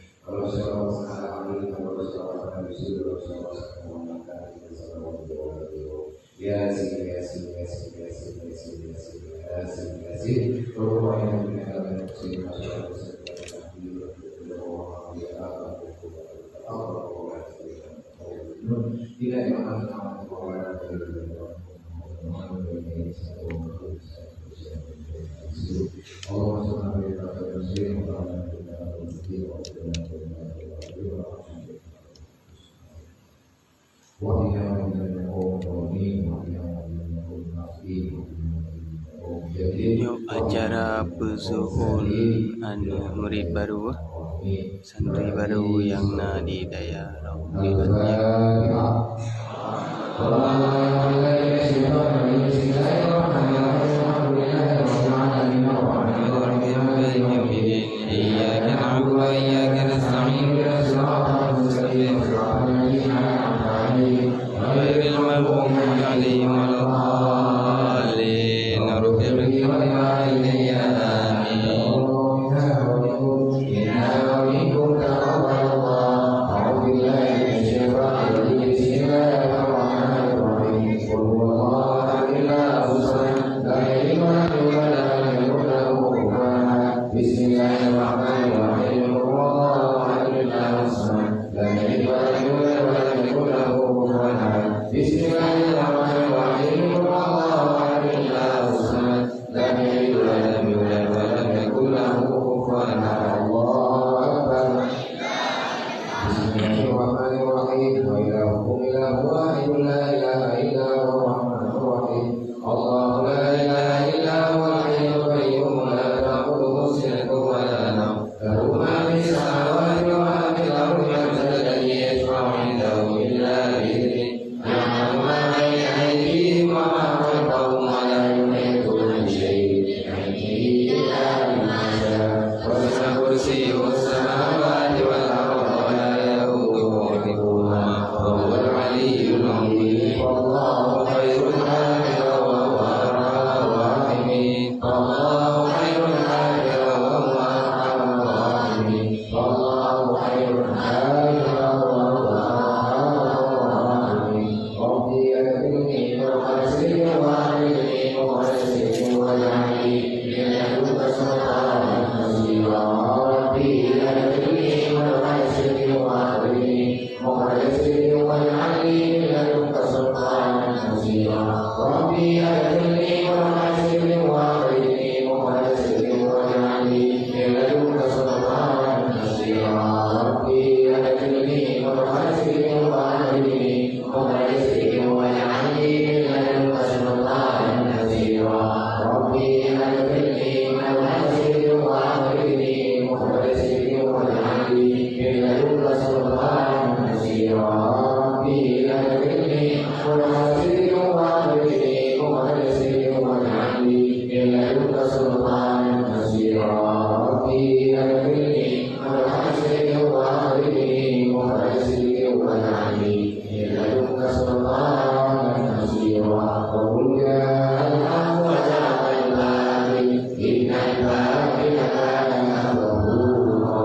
Nyoe acara peuzoeun aneuk murit barô. Santri barô nyang na di dayah Raubah. إياك نعبد وإياك نستعين. اهدنا الصراط المستقيم. صراط الذين أنعمت عليهم غير المغضوب عليهم ولا الضالين. رب اغفر لي ولوالدي. آمين. إنا ومنكم تقبل الله. أعوذ بالله من الشيطان الرجيم. بسم الله الرحمن الرحيم. قل هو الله أحد، الله الصمد، لم يلد ولم يولد ولم يكن له كفوا أحد. بسم الله الرحمن الرحيم. قل هو الله أحد، الله الصمد، لم يلد ولم يولد ولم يكن له كفوا أحد. بسم الله الرحمن الرحيم. قل هو الله نصيرا. رب أدخلني مدخل صدق وأخرجني مخرج صدق واجعل لي من لدنك سلطانا نصيرا. رب أدخلني مدخل صدق وأخرجني مخرج صدق واجعل لي من لدنك سلطانا نصيرا. رب أدخلني مدخل صدق وأخرجني مخرج صدق واجعل لي من لدنك سلطانا نصيرا. رب أدخلني مدخل صدق وأخرجني مخرج صدق واجعل لي من لدنك سلطانا نصيرا. رب أدخلني مدخل صدق وأخرجني مخرج صدق واجعل لي من لدنك سلطانا نصيرا. وقل جاء الحق وزهق الباطل إن الباطل كان زهوقا.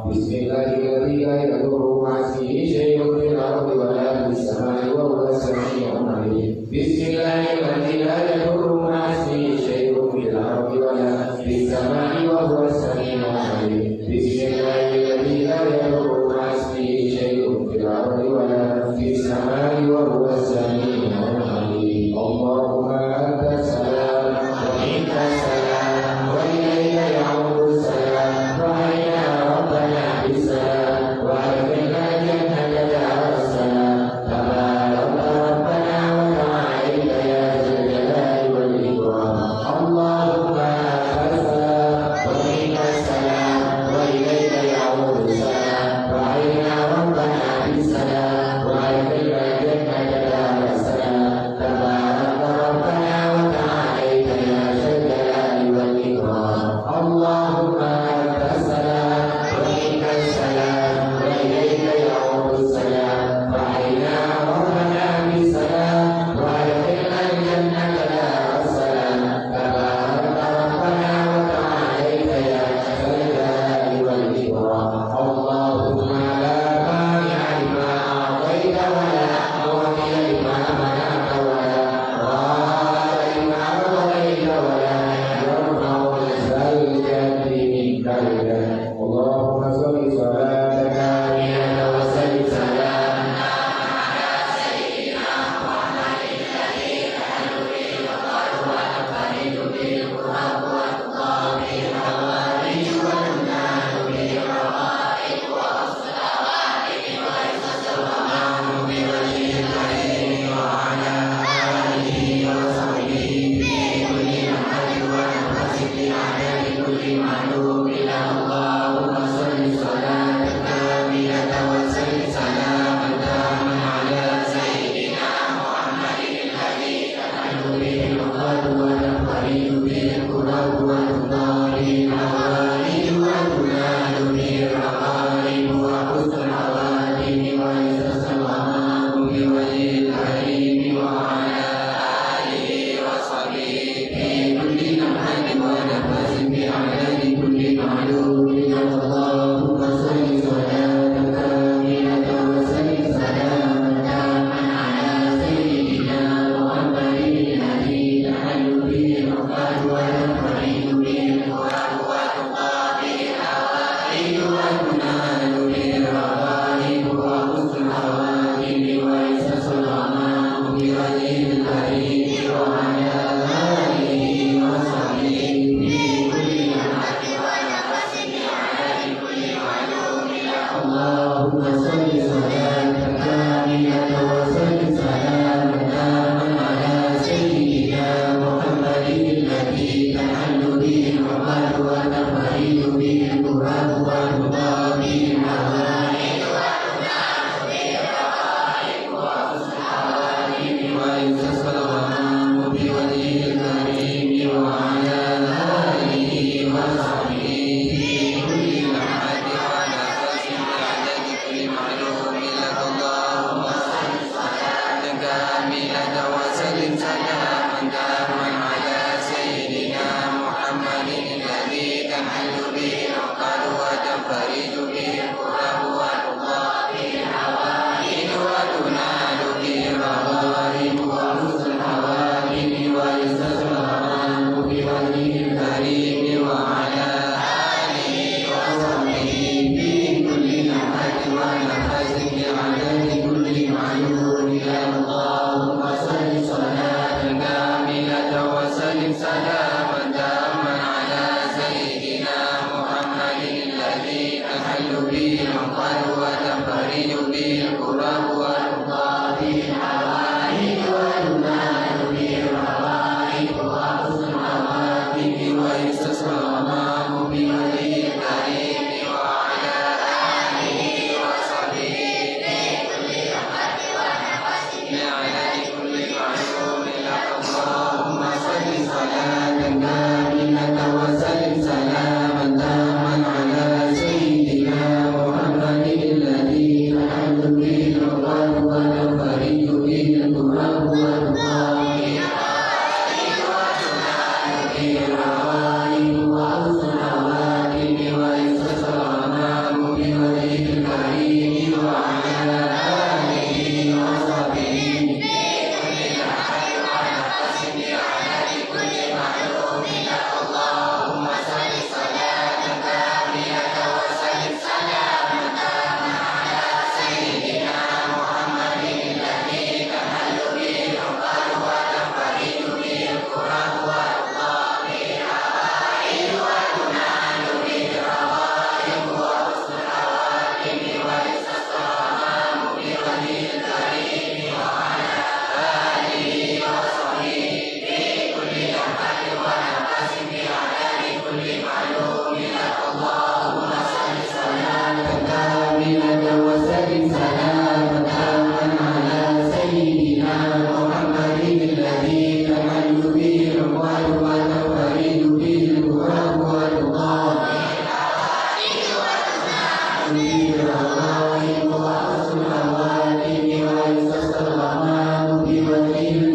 بسم الله الذي لا يضر مع اسمه شيء في الأرض ولا في السماء وهو السميع العليم. بسم الله الذي لا يضر مع اسمه شيء في الأرض ولا في السماء وهو السميع العليم. بسم الله الذي لا يضر مع اسمه شيء في الأرض ولا في السماء وهو السميع العليم. اللهم أنت السلام ومنك السلام وإليك يعود السلام. فحينا ربنا بالسلام وأدخلنا الجنة دار السلام. تباركت ربنا وتعاليت يا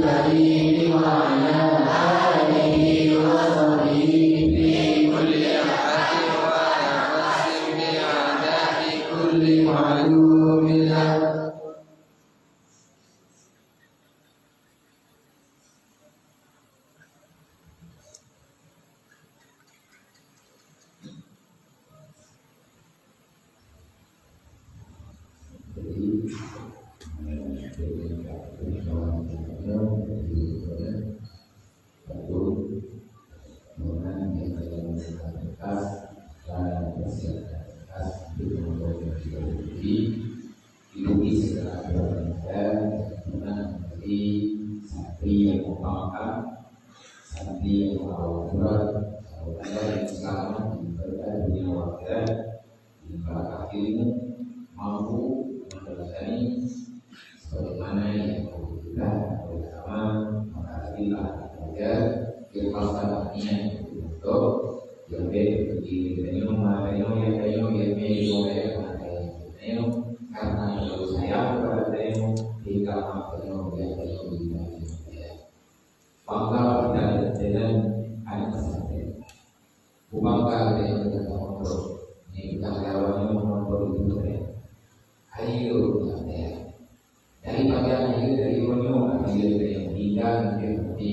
وعلى آله وصحبه في كل لحظة ونفس بعدد كل معلوم لك. Ibu bisa berkata, pernah menjadi santri yang memahamkan, santri yang mengawal Quran, kalau ada yang selamat di berkat dunia akhirat, di neraka ilmu, mampu menjalani sebagaimana yang diperintah oleh agama, maka jadilah belajar, ikhlaskan niat untuk Jadi, di tanyoe, ma tanyoe, ya tanyoe, ya me, ya me, ma tanyoe, ya tanyoe, karena terlalu sayang kepada tanyoe, hingga ma tanyoe, ya tanyoe, ya tanyoe, ya. Bangga kita dengan anak pesantren. Bangga kita dengan pondok. Ini kita lawan yang pondok itu, ya. Ayo, ya, ya. Dari pagi hari, dari nyoe, hari ini, hingga nanti, nanti.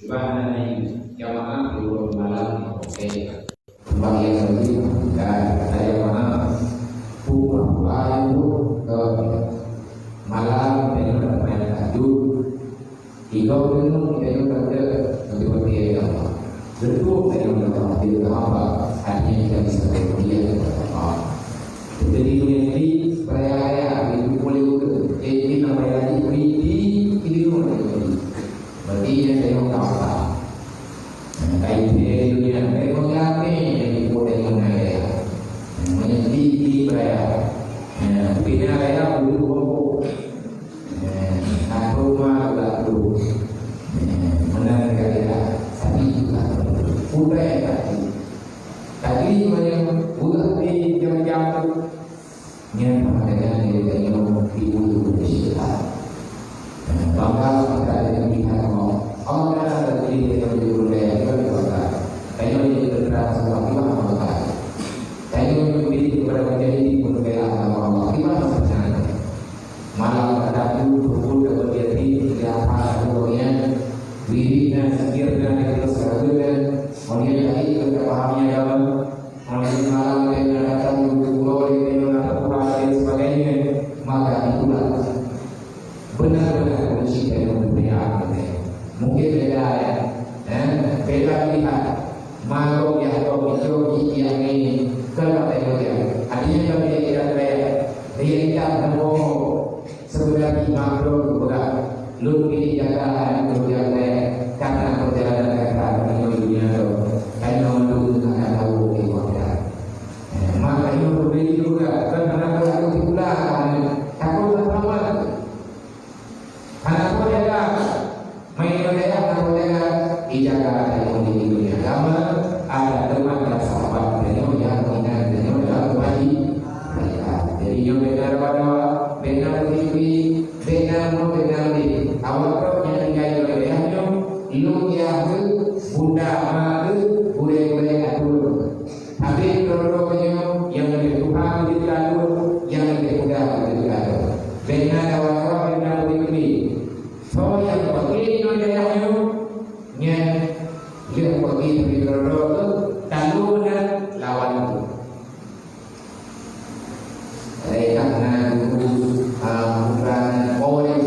Ibarat jamaah di ulôn malam, oke. Pembagian bagi bukan saya maaf. Pura-pura itu ke malam, dengan bermain kaju. Tiga minum, kita juga kerja, nanti berarti ya Allah. Betul, saya juga berarti ya Allah. Artinya kita bisa berarti ya Allah. Jadi, dunia ini beraya-raya, itu boleh udah. Jadi, namanya lagi, di, di, di, di, di. Berarti yang saya tahu tak. Nah, kain dia dunia, dari mengape yang dibuat dari mana ya? Nah, menyepi di beraya. Nah, bina raya, bulu bongkok. Nah, aku mah tak tahu. Nah, mana kira-kira? Tapi itu tak tahu. Udah ya, tapi. Tapi banyak buat di jam-jam tu. Nyan peuhatian dari tanyoe ibu-ibu di syurga. Bangga kita ada di pihak Allah. Allah Taala ada di dalam diri kita, kita bangga. Tanyoe jadi putra sama Allah Taala. Tanyoe jadi kepada menjadi di pun Allah Allah. Di mana percaya? Malam tertentu, pukul dapat jadi, tidak apa-apa, wirid na, zikir na, itu segala dan, kemudian tadi kita pahami agama, Malam-malam dia datang duduk pulau, dia tengok nak terpulang dan sebagainya, maka itulah benar-benar kunci dari kemuliaan. Mungkin beda ya, eh? Beda pilihan. Malam yang kau hijau gigi yang ini, kalau tengok dia, artinya kalau dia tidak kaya, dia tidak berbohong. Sebenarnya makhluk berat. Lôn pih jaga aneuk lôn nyang laén, karena perjalanan gata meunyoe dunia nyoe, tanyoe mandum akan tawoe di akhirat. Eh, makanya berbeda juga, kan aneuk lôn aku sikula, takut tak selamat. Aneuk lôn jaga, main daerah aneuk lôn jaga, dijaga tanyoe di dunia agama, ada teman dan sahabat tanyoe yang mengingat tanyoe dalam kebajikan. Jadi, nyoe beda dawa-dawa, beda beutôi, Beda ngon beda udép. Awak trok nyang tinggai di daerah nyoe, lôn yah keu bunda ma keu gurée-gurée ateueh. Habéh droe-droe nyoe nyang leubeh tuha keu jeuet keu ateueh, nyang leubeh muda keu jeuet keu ateueh. Beda dawa-dawa, beda udép-udép. Soe nyang peuke ngon daerah nyoe, nyan lheueh peuke teubiet droe-droe keu taloe dan lawan tu. Mereka na guru, ah, bukan orang.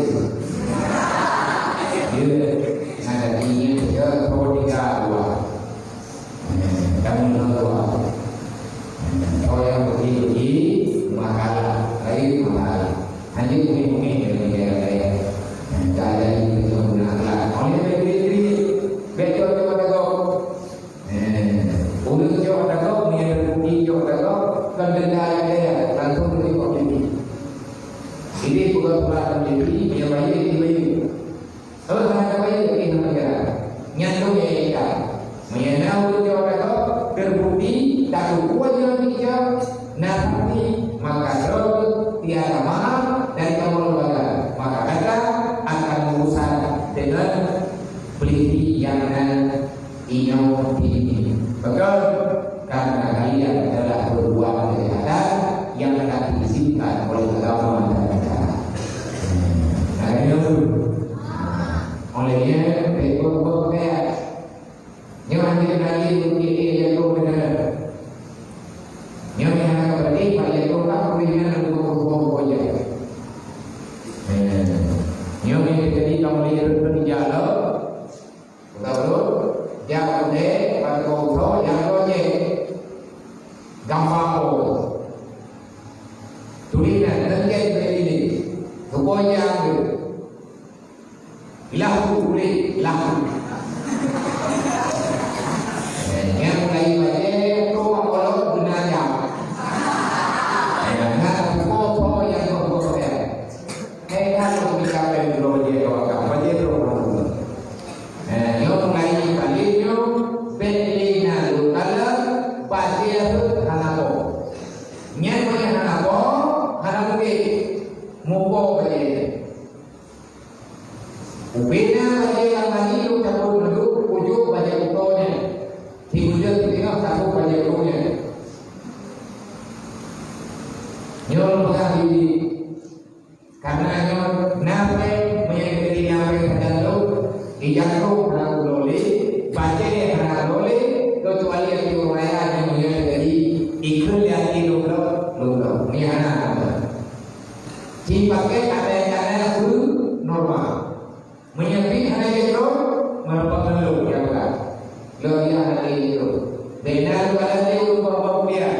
Jadi kamoe lé reuteun ija lom. Beutôi? Jak udeb bak uroe nyang lojek. Gamba po. Tuléh nan, leungkén bak dindéng. Tuboh ija. Ilah tu, tuléh, ilah tu. Eh, nyang mulai bajée, tu mak kolot guna jam. Eh, na tuboh po nyang tuboh po. Hai, ka lôn mita péng droe jih awak ka, bajée droe ureueng. Eh, nyoe meungai paléng nyoe, bèk lé na lôn kalon, bajée rhot hana po. Nyan meunyoe hana po, hana mungken mupo bajée. Ubena bajée lam mani lôn cabot mandum, kujok bajée utoe nyan. Sibuleuen sitingoh cabot bajée utoe nyan. Nyoe lôn peugah di Karena nyoe na péng, meunyoe teurimong péng sajan lôn, di jantung hana lôn lé, bajée hana lôn lé, keucuali até ureueng raya nyang meunyoe teujadi ikheun lé até lôn lom, lôn lom. Nyoe hana, hana. Ci paket até-até peue normal. Meunyoe pih hana jeuet lom, meureumpok ngon lôn nyang peugah. Lôn nyang hana jeuet lom. Bèk na lôn adak lé ulôn bak kupiah.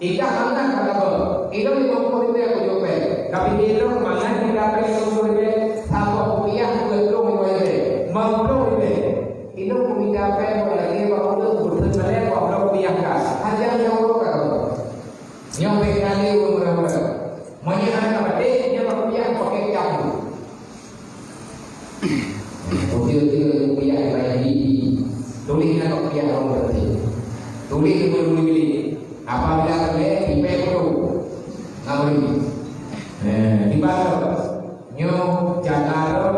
Ikah mangat ka saboh. Ilôn limong ploh ribèe kujok péng. Tapi ilôn mangat tinggai péng limong ploh ribèe, saboh kupiah dua ploh limong ribèe. Limong ploh ribèe. Ilôn kumita péng lagèe bak ulôn, beuteun balèe bak ulôn kupiah ka. Hana nyang uroe ka saboh. Nyoe péng na lé ulôn murah-murah. Meunyoe hana ka patéh, nyoe bak kupiah pakai cap. Uteue-uteue rupiah dibayar di, tuléh na rupiah lom berarti. Tuléh dulu-dulu bili. Apabila tuléh, dipék dulu. Ngawin. Eh, dibaca. Nyoe cara